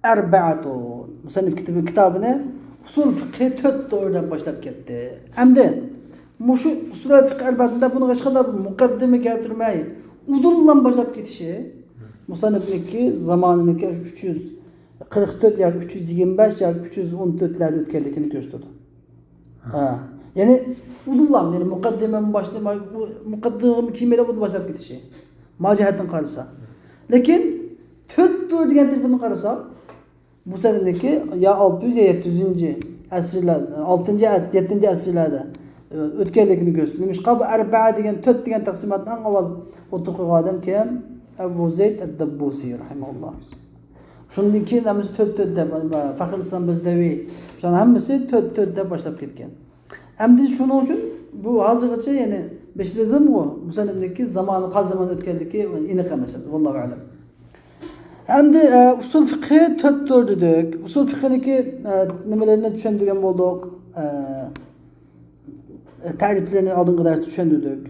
ئەربەئەتۇن. مۇسەننىپ كىتابى، كىتابىنى ئۇسۇل فىقھى تۆت تۈر دەپ باشلاپ كەتتى. ئەمدى مۇشۇ ئۇسۇلەل فىقھى ئەربەئەتۇندا بۇنىڭغا ھېچقانداق مۇقەددىمە كەلتۈرمەي، ئۇدۇللا باشلاپ كېتىشى، مۇسەننىپنىڭكى زامانىنىڭكى ئۈچ يۈز قىرىق تۆت ياكى ئۈچ يۈز يىگىرمە بەش ياكى ئۈچ يۈز ئون تۆتلەردە ئۆتكەنلىكىنى كۆرسىتىدۇ. ھە. يەنى ئۇدۇللا، يەنى مۇقەددىمە باشلىماي، مۇقەددىمە كىيمەيلا ئۇدۇل باشلاپ كېتىشى. ما جەھەتتىن قارىسا. لېكىن تۆت تۈر دېگەن تەرىپىدىن قارىساق، مۇسەننىپنىڭكى يا ئالتە يۈز يا يەتتە يۈزىنچى ئەسىرلەردە، ئالتىنچى، يەتتىنچى ئەسىرلەردە، ئۆ، ئۆتكەنلىكىنى كۆرسىتىدۇ. نېمىشقا؟ بۇ ئەربەئە دېگەن، تۆت دېگەن تەقسىماتنى ئەڭ ئاۋۋال ئوتتۇرىغا قويغان ئادەم كىم؟ ئەبۇ زەيد ئەد-دەببۇسى رەھىمەھۇللا. شۇندىن كېيىن ھەممىسى تۆت، تۆت دەپ، فەخرۇل ئىسلام بەزدەۋى، شۇلارنىڭ ھەممىسى تۆت، تۆت دەپ باشلاپ كەتكەن. ئەمدى شۇنىڭ ئۈچۈن بۇ ھازىرغىچە، يەنى بېشىدا دېدىمغۇ، مۇسەننىپنىڭكى زامانى، قايسى زامان ئۆتكەنلىكى ئېنىق ئەمەس، ۋاللاھۇ ئەلەم. ئەمدى، ئە، ئۇسۇل فىقھى تۆت تۈر دېدۇك. ئۇسۇل فىقھىنىڭكى، ئە، نېمىلىرىنى چۈشەندۈرگەن بولدۇق. ئە، تەرىپلىرىنى ئالدىنقى دەرستە چۈشەندۈردۇق.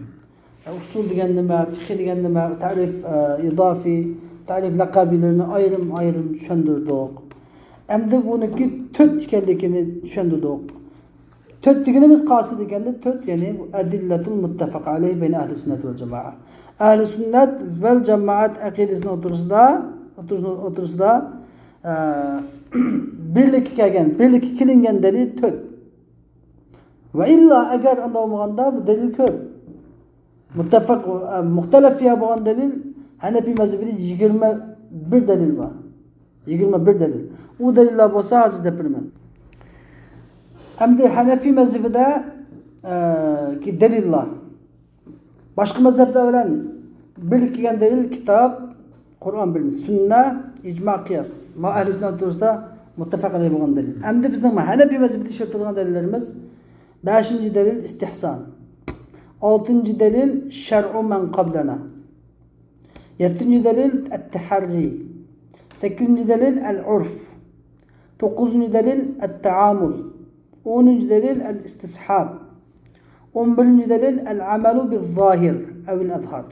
ئە، ئۇسۇل دېگەن نېمە، فىقھى دېگەن نېمە، تەرىپ، ئە، ئىزافىي، تەرىپ لەقەبىلىرىنى ئايرىم-ئايرىم چۈشەندۈردۇق. ئەمدى بۇنىڭكى تۆت ئىكەنلىكىنى چۈشەندۈردۇق. تۆت دېگىنىمىز قايسى دېگەندە، تۆت، يەنى بۇ ئەدىللەتۇل مۇتتەفەق ئەلەيھ بەينە ئەھلى سۈننەت ۋەل جامائە. ئەھلى سۈننەت ۋەل جامائەت ئەقىدىسىنىڭ ئوتتۇرىسىدا، ئوتتۇرىسىدا، ئوتتۇرىسىدا، ئە، بىرلىككە كەلگەن، بىرلىككە كېلىنگەن دەلىل تۆت. ۋە ئىللا، ئەگەر ئانداق بولمىغاندا، بۇ دەلىل كۆپ. مۇتتەفەق، ئە، مۇختەلەف فىيھا بولغان دەلىل ھەنەپىي مەزھىپىدە يىگىرمە بىر دەلىل بار. يىگىرمە بىر دەلىل. ئۇ دەلىللەر بولسا ھازىر دەپ بېرىمەن. ئەمدى ھەنەفىي مەزھىپىدە، ئە، كى دەلىللار. باشقا مەزھەپلەر بىلەن بىرلىككە كەلگەن دەلىل كىتاب، قۇرئان بىلىنىش، سۈننە، ئىجما، قىياس. ما ئەھلى سۈننە توغرىسىدا مۇتتەپەق ئەلەيھ بولغان دەلىل. ئەمدى بىزنىڭ ھەنەپىي مەزھىپىدە ئىشلىتىلگەن دەلىللىرىمىز: بەشىنچى دەلىل ئىستىھسان، ئالتىنچى دەلىل شەرئۇ مەن قابلەنا، يەتتىنچى دەلىل ئەتتەھەررى، سەككىزىنچى دەلىل ئەل ئۇرف، توققۇزىنچى دەلىل ئەتتەئامۇل، ئونىنچى دەلىل ئەل ئىستىسھاب، ئون بىرىنچى دەلىل ئەل ئەمەلۇ بىز زاھىر ئەۋ ئەل ئەزھار.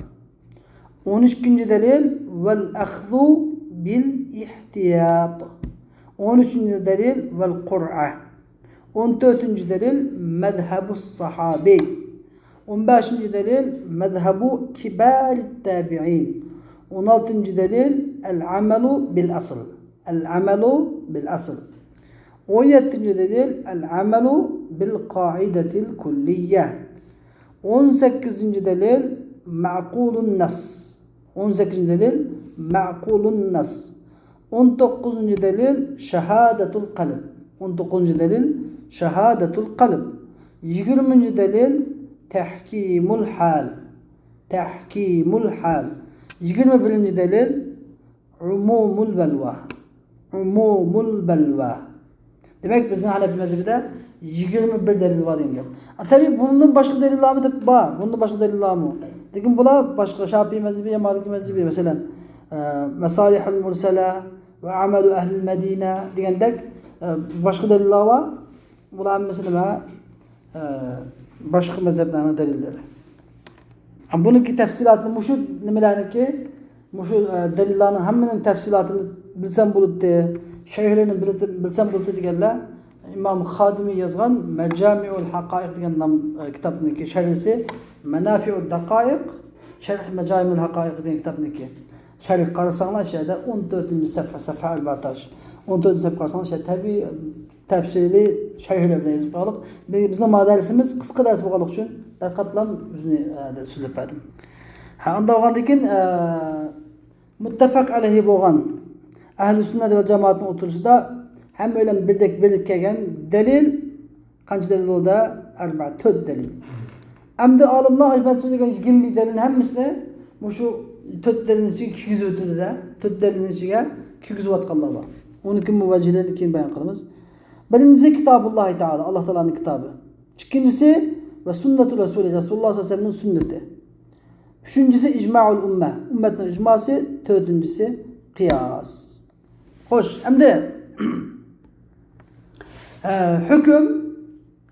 ئون ئىككىنچى دەلىل ۋەل ئەخزۇ بىل ئىھتىيات. ئون ئۈچىنچى دەلىل ۋەل قۇرئە. ئون تۆتىنچى دەلىل مەزھەبۇس ساھابى. ئون بەشىنچى دەلىل مەزھەبۇ كىبارىت تابىئىن. ئون ئالتىنچى دەلىل ئەل ئەمەلۇ بىل ئەسل. ئەل ئەمەلۇ بىل ئەسل. ئون يەتتىنچى دەلىل ئەل ئەمەلۇ بىل قائىدەتىل كۇللىيە. ئون سەككىزىنچى دەلىل مەقۇلۇن نەس. ئون سەككىزىنچى دەلىل مەقۇلۇن نەس. ئون توققۇزىنچى دەلىل شاھادەتۇل قەلب. ئون توققۇزىنچى دەلىل شاھادەتۇل قەلب. يىگىرمىنچى دەلىل تەھكىمۇل ھال. تەھكىمۇل ھال. يىگىرمە بىرىنچى دەلىل ئۇمۇمۇل بەلۋا. ئۇمۇمۇل بەلۋا. دېمەك، بىزنىڭ ھەنەپىي مەزھىپىدە يىگىرمە بىر دەلىل بار دېگەن گەپ. ئا، تەبىئىي، بۇندىن باشقا دەلىللارمۇ دەپ بار. بۇندىن باشقا دەلىللارمۇ؟ لېكىن بۇلار باشقا، شاپىئىي مەزھىپى يا مالىكىي مەزھىپى، مەسىلەن، ئە، مەسالىھۇل مۇرسەلە ۋە ئەمەلۇ ئەھلىل مەدىنە دېگەندەك، ئە، باشقا دەلىللار بار. بۇلار ھەممىسى نېمە؟ ئە، باشقا مەزھەپلەرنىڭ دەلىللىرى. بۇنىڭكى تەپسىلاتىنى مۇشۇ نېمىلەرنىڭكى، مۇشۇ، ئە، دەلىللارنىڭ ھەممىنىڭ تەپسىلاتىنى بىلسەم بولاتتى، شەرھلىرىنى بىلسەم، بىلسەم بولاتتى دېگەنلەر ئىمام خادىمى يازغان مەجامىئۇل ھەقائىق دېگەن نام، ئە، كىتابنىڭكى شەرھىسى، مەنافىئۇد دەقائىق شەرھ مەجامىئۇل ھەقائىق دېگەن كىتابنىڭكى شەرھىگە قارىساڭلار، شۇ يەردە ئون تۆتىنچى سەھىفە، سەھىفە ئەربەتاش، ئون تۆتىنچى سەھىپىگە قارىساڭلار، شۇ يەردە تەبىئىي تەپسىلىي شەرھلەر بىلەن يېزىپ قالدۇق. بى-، بىزنىڭ مانا دەرسىمىز قىسقا دەرس بولغانلىقى ئۈچۈن پەقەتلا ئۆزىنى، ئە، دەپ سۆزلەپ بەردىم. ھە، ئانداق بولغاندىن كېيىن، ئە، مۇتتەپەق ئەلەيھى بولغان ئەھلى سۈننەت ۋەل جامائەتنىڭ ئوتتۇرىسىدا ھەممەيلەن بىردەك بىرلىككە كەلگەن دەلىل قانچە دەلىل بولدى؟ ئەربە، تۆت دەلىل. ئەمدى ئالىملار مەن سۆزلىگەن يىگىرمە بىر دەلىلنى ھەممىسىنى مۇشۇ تۆت دەلىلنىڭ ئىچىگە كىرگۈزۈۋېتىدۇ-دە، تۆت دەلىلنىڭ ئىچىگە كىرگۈزۈۋاتقانلار بار. ئۇنىڭكى مۇۋەججىھلىرىنى كېيىن بايان قىلىمىز. بىرىنچىسى كىتابۇللاھى تائالا، ئاللا تائالانىڭ كىتابى. ئىككىنچىسى ۋە سۈننەتۇ رەسۇلى، رەسۇلۇللاھ سەللەللاھۇ ئەلەيھى ۋەسەللەمنىڭ سۈننىتى. ئۈچىنچىسى ئىجمائۇل ئۈممە، ئۈممەتنىڭ ئىجماسى. تۆتىنچىسى قىياس. خوش، ئەمدى، ئە، ھۆكۈم،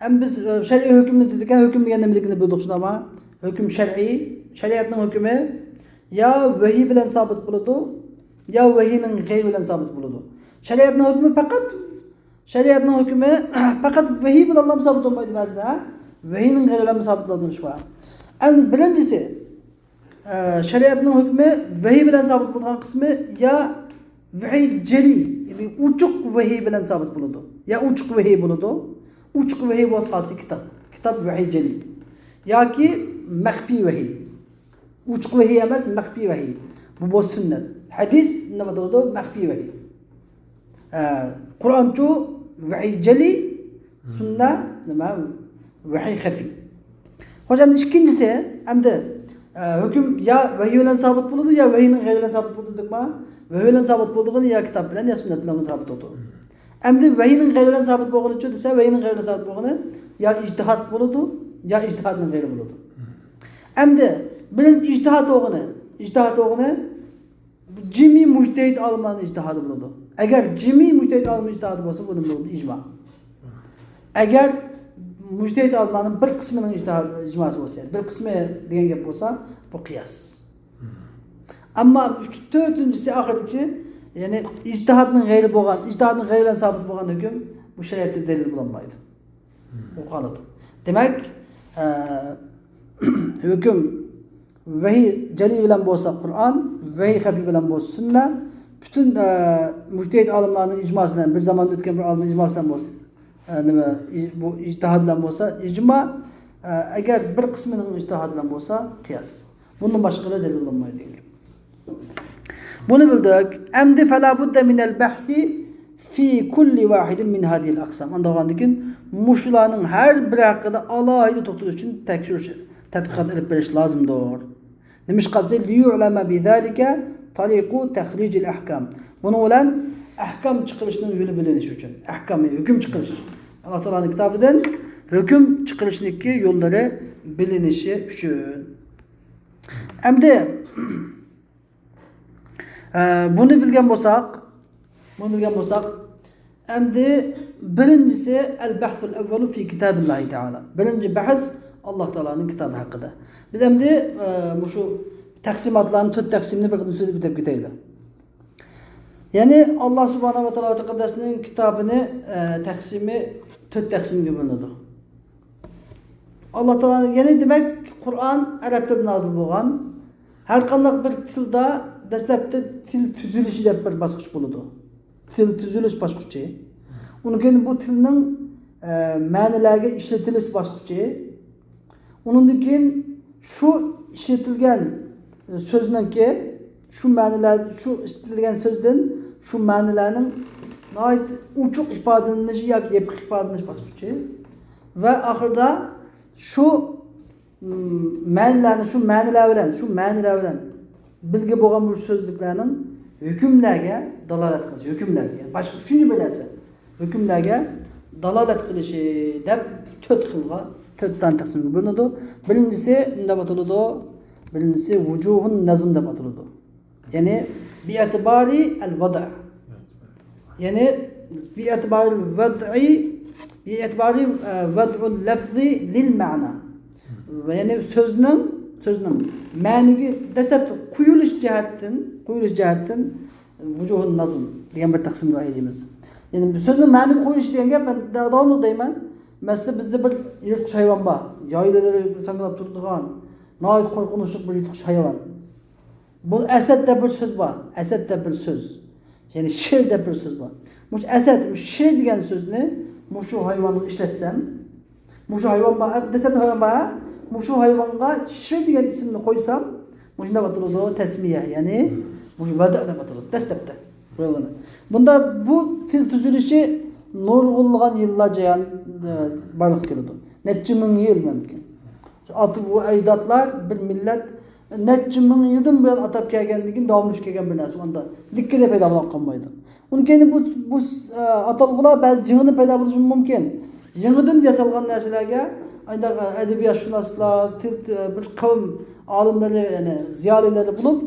ئەمدى بىز، ئە، شەرئىي ھۆكۈمنى دېدۇق، ھۆكۈم دېگەن نېمىلىكىنى بىلدۇق، شۇنداقمۇ؟ ھۆكۈم شەرئىي، شەرىئەتنىڭ ھۆكمى يا ۋەھىي بىلەن سابىت بولىدۇ، يا ۋەھىينىڭ غەيرى بىلەن سابىت بولىدۇ. شەرىئەتنىڭ ھۆكمى پەقەت، شەرىئەتنىڭ ھۆكمى پەقەت ۋەھىي بىلەنلا سابىت بولمايدۇ بەزىدە، ھە؟ ۋەھىينىڭ غەيرى بىلەن سابىت بولىدۇ، شۇ. ئەمدى بىرىنچىسى، ئە، شەرىئەتنىڭ ھۆكمى ۋەھىي بىلەن سابىت بولىدىغان قىسمى يا ۋەھىي جەلىي، يەنى ئوچۇق ۋەھىي بىلەن سابىت بولىدۇ، يا ئوچۇق ۋەھىي بولىدۇ. ئوچۇق ۋەھىي بولسا قالسا كىتاب، كىتاب ۋەھىي جەلىي ياكى مەخپىي ۋەھىي. ئوچۇق ۋەھىي ئەمەس، مەخپىي ۋەھىي. بۇ بولسا سۈننەت. ھەدىس نېمە دەيدۇ؟ مەخپىي ۋەھىي. ئە، قۇرئانچۇ ۋەھىي جەلىي، سۈننە نېمە؟ ۋەھىي خەفىي. خوش، ئەمدى ئىككىنچىسى، ئەمدى، ئە، ھۆكۈم يا ۋەھىي بىلەن سابىت بولىدۇ، يا ۋەھىينىڭ غەيرى بىلەن سابىت بولىدۇ دېدۇقما؟ ۋەھىي بىلەن سابىت بولىدىغىنى يا كىتاب بىلەن، يا سۈننەت بىلەن سابىت بولىدۇ. ئەمدى ۋەھىينىڭ غەيرى بىلەن سابىت بولغىنىچۇ دېسە، ۋەھىينىڭ غەيرى بىلەن سابىت بولغىنى يا ئىجتىھاد بولىدۇ، يا ئىجتىھادنىڭ غەيرى بولىدۇ. ئەمدى بىرىنچى ئىجتىھاد بولغىنى، ئىجتىھاد بولغىنى جىمى مۇجتەھىد ئالىملارنىڭ ئىجتىھادى بولىدۇ. ئەگەر جىمى مۇجتەھىد ئالىمنىڭ ئىجتىھادى بولسا، بۇ نېمە بولىدۇ؟ ئىجما. ئەگەر مۇجتەھىد ئالىملارنىڭ بىر قىسمىنىڭ ئىجتىھادى، ئىجماسى بولسا، يەنى بىر قىسمى دېگەن گەپ بولسا، بۇ قىياس. ئەمما ئۈچ، تۆتىنچىسى، ئاخىرىدىكى، يەنى ئىجتىھادنىڭ غەيرى بولغان، ئىجتىھادنىڭ غەيرى بىلەن سابىت بولغان ھۆكۈم بۇ شەرىئەتتە دەلىل بولالمايدۇ. بولۇپ قالىدۇ. دېمەك، ئە، ھۆكۈم ۋەھىي جەلىي بىلەن بولسا قۇرئان، ۋەھىي خەفىي بىلەن بولسا سۈننە، پۈتۈن، ئە، مۇجتەھىد ئالىملارنىڭ ئىجماسى بىلەن، بىر زاماندا ئۆتكەن بىر ئالىمنىڭ ئىجماسى بىلەن بولسا، ئە، نېمە، ئى-، بۇ ئىجتىھاد بىلەن بولسا ئىجما، ئە، ئەگەر بىر قىسمىنىڭ ئىجتىھادى بىلەن بولسا قىياس. بۇندىن باشقىلىرى دەلىل بولمايدۇ دېگەن گەپ. بۇنى بىلدۇق. ئەمدى فلا بۇددە مىنەل بەھسى في كل واحد من هذه الأقسام. ئاندىن كېيىن مۇشۇلارنىڭ ھەر بىرى ھەققىدە ئالاھىدە توختىلىش ئۈچۈن تەكشۈرۈش، تەتقىقات ئېلىپ بېرىش لازىمدۇر. نېمىشقا دېسە، ليعلم بذلك طريق تخريج الأحكام. بۇنىڭ بىلەن ئەھكام چىقىرىشنىڭ يولى بىلىنىش ئۈچۈن. ئەھكام، ھۆكۈم چىقىرىش. ئاللا تائالانىڭ كىتابىدىن ھۆكۈم چىقىرىشنىڭكى يوللىرى بىلىنىشى ئۈچۈن. ئەمدى، ئە، بۇنى بىلگەن بولساق، بۇنى بىلگەن بولساق، ئەمدى بىرىنچىسى، البحث الأول في كتاب الله تعالى. بىرىنچى بەھس ئاللا تائالانىڭ كىتابى ھەققىدە. بىز ئەمدى، ئە، مۇشۇ تەقسىماتلارنى، تۆت تەقسىمنى بىر قېتىم سۆزلەپ ئۆتۈپ كېتەيلى. يەنى ئاللا سۇبھانەھۇ ۋە تائالا تەقەددەسنىڭ كىتابىنى، ئە، تەقسىمى تۆت تەقسىمگە بۆلۈنىدۇ. ئاللا تائالا، يەنى دېمەك، قۇرئان ئەرەب تىلىدا نازىل بولغان. ھەر قانداق بىر تىلدا دەسلەپتە تىل تۈزۈلۈشى دەپ بىر باسقۇچ بولىدۇ. تىل تۈزۈلۈش باسقۇچى. ئۇنىڭ كېيىن بۇ تىلنىڭ، ئە، مەنىلەرگە ئىشلىتىلىش باسقۇچى. ئۇنىڭدىن كېيىن شۇ ئىشلىتىلگەن، ئە، سۆزنىڭكى، شۇ مەنىلەر، شۇ ئىشلىتىلگەن سۆزدىن شۇ مەنىلەرنىڭ ناھايىتى ئوچۇق ئىپادىلىنىشى ياكى يېپىق ئىپادىلىنىش باسقۇچى. ۋە ئاخىرىدا شۇ، م، مەنىلەرنى، شۇ مەنىلەر بىلەن، شۇ مەنىلەر بىلەن بىلگە بولغان بۇ سۆزلۈكلەرنىڭ ھۆكۈملەرگە دالالەت قىلىش، ھۆكۈملەرگە، يەنى باشقا ئۈچىنچى بىر نەرسە، ھۆكۈملەرگە دالالەت قىلىشى دەپ تۆت خىلغا، تۆت دانە تەقسىمگە بۆلۈنىدۇ. بىرىنچىسى نېمە دەپ ئاتىلىدۇ؟ بىرىنچىسى ۋۇجۇھۇن نەزم دەپ ئاتىلىدۇ. يەنى بىئەتىبارى ئەل ۋەدئ. يەنى بىئەتىبارى ۋەدئى، بىئەتىبارى، ئە، ۋەدئۇل لەفزى لىل مەنا. يەنى سۆزنىڭ، سۆزنىڭ مەنىگە دەسلەپتە قويۇلۇش جەھەتتىن، قويۇلۇش جەھەتتىن ۋۇجۇھۇن نەزم دېگەن بىر تەقسىمگە ئايرىيمىز. يەنى سۆزنىڭ مەنىگە قويۇلۇشى دېگەن گەپ، مەن داۋاملىق دەيمەن. مەسىلەن، بىزدە بىر يىرتقۇچ ھايۋان بار. يايلىلىرى ساڭگىلاپ تۇرىدىغان، ناھايىتى قورقۇنچلۇق بىر يىرتقۇچ ھايۋان. بۇ ئەسەد دەپ بىر سۆز بار. ئەسەد دەپ بىر سۆز. يەنى شىر دەپ بىر سۆز بار. مۇشۇ ئەسەد، مۇشۇ شىر دېگەن سۆزنى مۇشۇ ھايۋانغا ئىشلەتسەم، مۇشۇ ھايۋان بار، دەسلەپتە ھايۋان بار، مۇشۇ ھايۋانغا شىر دېگەن ئىسىمنى قويسام، مۇشۇنداق ئاتىلىدۇ، تەسمىيە، يەنى مۇشۇ ۋەدە دەپ ئاتىلىدۇ، دەسلەپتە. بۇندا بۇ تىل تۈزۈلۈشى نۇرغۇنلىغان يىللار جەريان، ئە، بارلىققا كېلىدۇ. نەچچە مىڭ يىل مۇمكىن. ئاتا بۇ ئەجدادلار بىر مىللەت نەچچە مىڭ يىلدىن بۇيان ئاتاپ كەلگەندىن كېيىن داۋاملىشىپ كەلگەن بىر نەرسە. ئاندا لىككىدە پەيدا بولۇپ قالمايدۇ. ئۇنىڭ كەينى بۇ، بۇ، ئە، ئاتالغۇلار بەزى يېڭىدىن پەيدا بولۇشى مۇمكىن. يېڭىدىن ياسالغان نەرسىلەرگە، ئانداق، ئە، ئەدەبىياتشۇناسلار، تىل، ئە، بىر قەۋم ئالىملىرى، يەنى زىيالىيلىرى بولۇپ،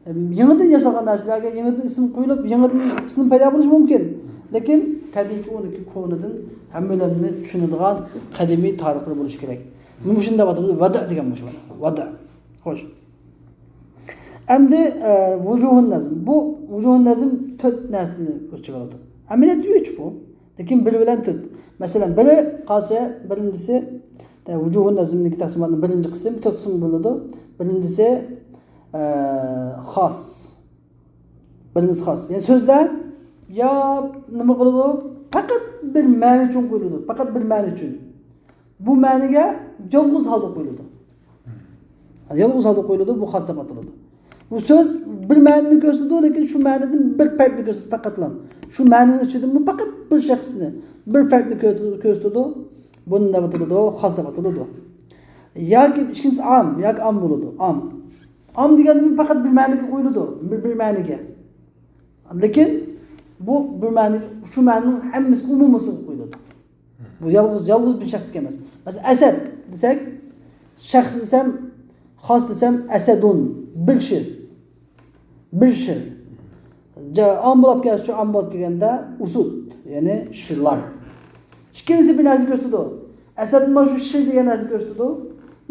ئە، يېڭىدىن ياسالغان نەرسىلەرگە يېڭىدىن ئىسىم قويۇلۇپ، يېڭىدىن ئىسىم پەيدا بولۇشى مۇمكىن. لېكىن تەبىئىيكى ئۇنىڭكى كونىدىن ھەممەيلەننى چۈشىنىدىغان قەدىمىي تارىخلىرى بولۇشى كېرەك. مۇشۇنى دەپ ئاتىلىدۇ، ۋەدە دېگەن مۇشۇ. ۋەدە. خوش. ئەمدى، ئە، ۋۇجۇھۇن نەزم. بۇ ۋۇجۇھۇن نەزم تۆت نەرسىنى ئۆز ئىچىگە ئالىدۇ. ئەمەلىيەتتە ئۈچ بۇ. لېكىن بىرى بىلەن تۆت. مەسىلەن، بىرى قالسا، بىرىنچىسى، ئە، ۋۇجۇھۇن نەزمنىڭكى تەقسىماتنىڭ بىرىنچى قىسمى، تۆت قىسىمغا بۆلۈنىدۇ. بىرىنچىسى، ئە، خاس. بىرىنچىسى خاس. يەنى سۆزلەر يا نېمە قىلىدۇ؟ پەقەت بىر مەنە ئۈچۈن قويۇلىدۇ. پەقەت بىر مەنە ئۈچۈن. بۇ مەنىگە يالغۇز ھالدا قويۇلىدۇ. يالغۇز ھالدا قويۇلىدۇ، بۇ خاس دەپ ئاتىلىدۇ. بۇ سۆز بىر مەنىنى كۆرسىتىدۇ، لېكىن شۇ مەنىدىن بىر پەردىنى كۆرسىتىدۇ پەقەتلا. شۇ مەنىنىڭ ئىچىدىنمۇ پەقەت بىر شەخسنى، بىر پەردنى كۆرسىتىدۇ، كۆرسىتىدۇ. بۇنى نېمە دەپ ئاتىلىدۇ؟ خاس دەپ ئاتىلىدۇ. ياكى ئىككىنچىسى ئام، ياكى ئام بولىدۇ، ئام. ئام دېگەندىمۇ پەقەت بىر مەنىگە قويۇلىدۇ، بىر، بىر مەنىگە. لېكىن بۇ بىر مەنە، شۇ مەنىنىڭ ھەممىسىگە، ئومۇمىسىغا قويۇلىدۇ. بۇ يالغۇز، يالغۇز بىر شەخسكە ئەمەس. مەسىلەن، ئەسەد دېسەك، شەخس دېسەم، خاس دېسەم، ئەسەدۇن، بىر شىر. بىر شىر. جا-، ئام بولۇپ كەلسە، شۇ ئام بولۇپ كەلگەندە ئۇسۇد، يەنى شىرلار. ئىككىنچىسى بىر نەرسىنى كۆرسىتىدۇ. ئەسەدمۇ شۇ شىر دېگەن نەرسىنى كۆرسىتىدۇ.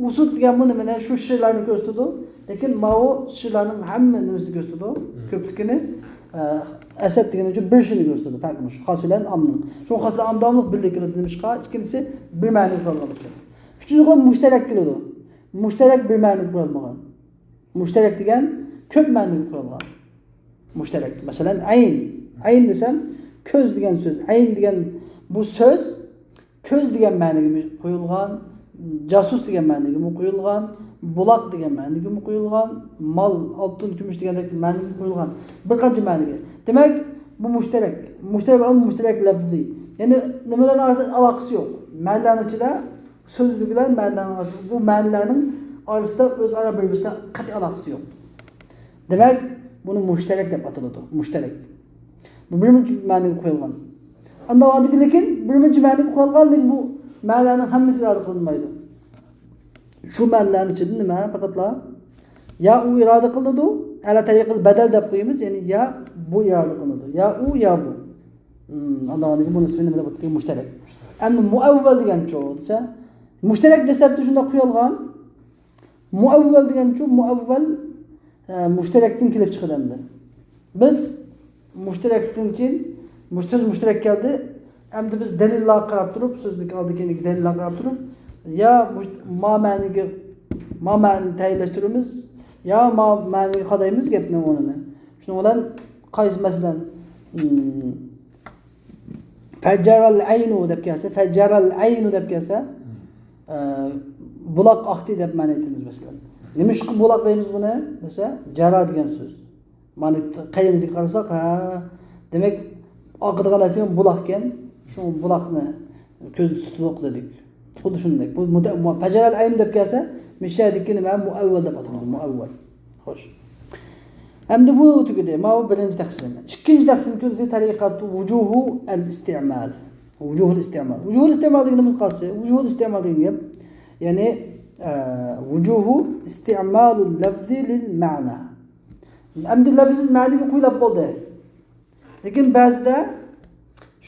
ئۇسۇد دېگەنمۇ نېمىنى؟ شۇ شىرلارنى كۆرسىتىدۇ. لېكىن ماۋۇ شىرلارنىڭ ھەممە نېمىسىنى كۆرسىتىدۇ. كۆپلۈكىنى، ئە، ئەسەد دېگەن ئۈچۈن بىر شىرنى كۆرسىتىدۇ. پەرقى مۇشۇ. خاس بىلەن ئامنىڭ. شۇڭا خاس بىلەن ئام داۋاملىق بىللە كېلىدۇ. نېمىشقا؟ ئىككىنچىسى بىر مەنىگە قويۇلغان ئۈچۈن. ئۈچىنچى قويۇلغان مۇشتەرەك كېلىدۇ. مۇشتەرەك بىر مەنىگە قويۇلمىغان. مۇشتەرەك دېگەن كۆپ مەنىگە قويۇلغان. مۇشتەرەك. مەسىلەن، ئەين. ئەين دېسەم، كۆز دېگەن سۆز. ئەين دېگەن بۇ سۆز كۆز دېگەن مەنىگىمۇ قويۇلغان، جاسۇس دېگەن مەنىگىمۇ قويۇلغان، بۇلاق دېگەن مەنىگىمۇ قويۇلغان، مال، ئالتۇن، كۈمۈش دېگەندەك مەنىگە قويۇلغان. بىر قانچە مەنىگە. دېمەك، بۇ مۇشتەرەك. مۇشتەرەك، مۇشتەرەك لەفزى. يەنى نېمىلەرنىڭ ئارىسىدا ئالاقىسى يوق. مەنىلەرنىڭ ئىچىدە سۆزلۈك بىلەن مەنىلەرنىڭ ئارىسىدا، بۇ مەنىلەرنىڭ ئارىسىدا ئۆزئارا بىر-بىرسىدە قەتئىي ئالاقىسى يوق. دېمەك، بۇنى مۇشتەرەك دەپ ئاتىلىدۇ. مۇشتەرەك. بۇ بىر مۇنچە مەنىگە قويۇلغان. ئاندىن لېكىن بىر مۇنچە مەنىگە قويۇلغان، لېكىن بۇ مەنانىڭ ھەممىسى ئىرادە قىلىنمايدۇ. شۇ مەنىلەرنىڭ ئىچىدە نېمە پەقەتلا يا ئۇ ئىرادە قىلىنىدۇ، ئەلە تەرىقىل بەدەل دەپ قويىمىز، يەنى يا بۇ ئىرادە قىلىنىدۇ، يا ئۇ، يا بۇ. ئاندىن كېيىن بۇنى ئىسمى نېمە دەپ ئاتىدۇ؟ مۇشتەرەك. ئەمدى مۇئەۋۋەل دېگەنچۇ دېسە، مۇشتەرەك دەسلەپتە شۇنداق قويۇلغان. مۇئەۋۋەل دېگەنچۇ، مۇئەۋۋەل، ئە، مۇشتەرەكتىن كېلىپ چىقىدۇ ئەمدى. بىز مۇشتەرەكتىن كېيىن، مۇش-، سۆز مۇشتەرەك كەلدى. ئەمدى بىز دەلىللارغا قاراپ تۇرۇپ، سۆزنىڭ ئالدى كېيىنىدىكى دەلىللارغا قاراپ تۇرۇپ، يا مۇشت-، ما مەنىگە، ما مەنىنى تەيىنلەشتۈرىمىز، يا ما مەنىگە قارايمىز گەپنىڭ ئورنىنى. شۇنىڭ بىلەن قايسى، مەسىلەن، فەجەرەل ئەينۇ دەپ كەلسە، فەجەرەل ئەينۇ دەپ كەلسە، ئە، بۇلاق ئاقتى دەپ مەنە ئېيتىمىز، مەسىلەن. نېمىشقا بۇلاق دەيمىز بۇنى دېسە، جەرا دېگەن سۆز. مانا قەينىسىگە قارىساق، ھە، دېمەك، ئاقىدىغان نەرسە بۇلاق ئىكەن، شۇ بۇلاقنى كۆزدە تۇتۇق دېدۇق. خۇددى شۇنداق. بۇ مۇتە-، مۇ-، فەجەرەل ئەين دەپ كەلسە، مىشەدىكى نېمە؟ مۇئەۋۋەل دەپ ئاتىلىدۇ، مۇئەۋۋەل. خوش. ئەمدى بۇ تۈگىدى. ماۋۇ بىرىنچى تەقسىم. ئىككىنچى تەقسىم ئۈچۈنچىسى تەرىقەت ۋۇجۇھۇ ئەل ئىستىئمال. ۋۇجۇھۇل ئىستىئمال. ۋۇجۇھۇل ئىستىئمال دېگىنىمىز قايسى؟ ۋۇجۇھۇل ئىستىئمال دېگەن گەپ، يەنى، ئە، ۋۇجۇھۇ ئىستىئمالۇل لەفزى لىل مەنا. ئەمدى لەفز مەنىگە قويۇلۇپ بولدى. لېكىن بەزىدە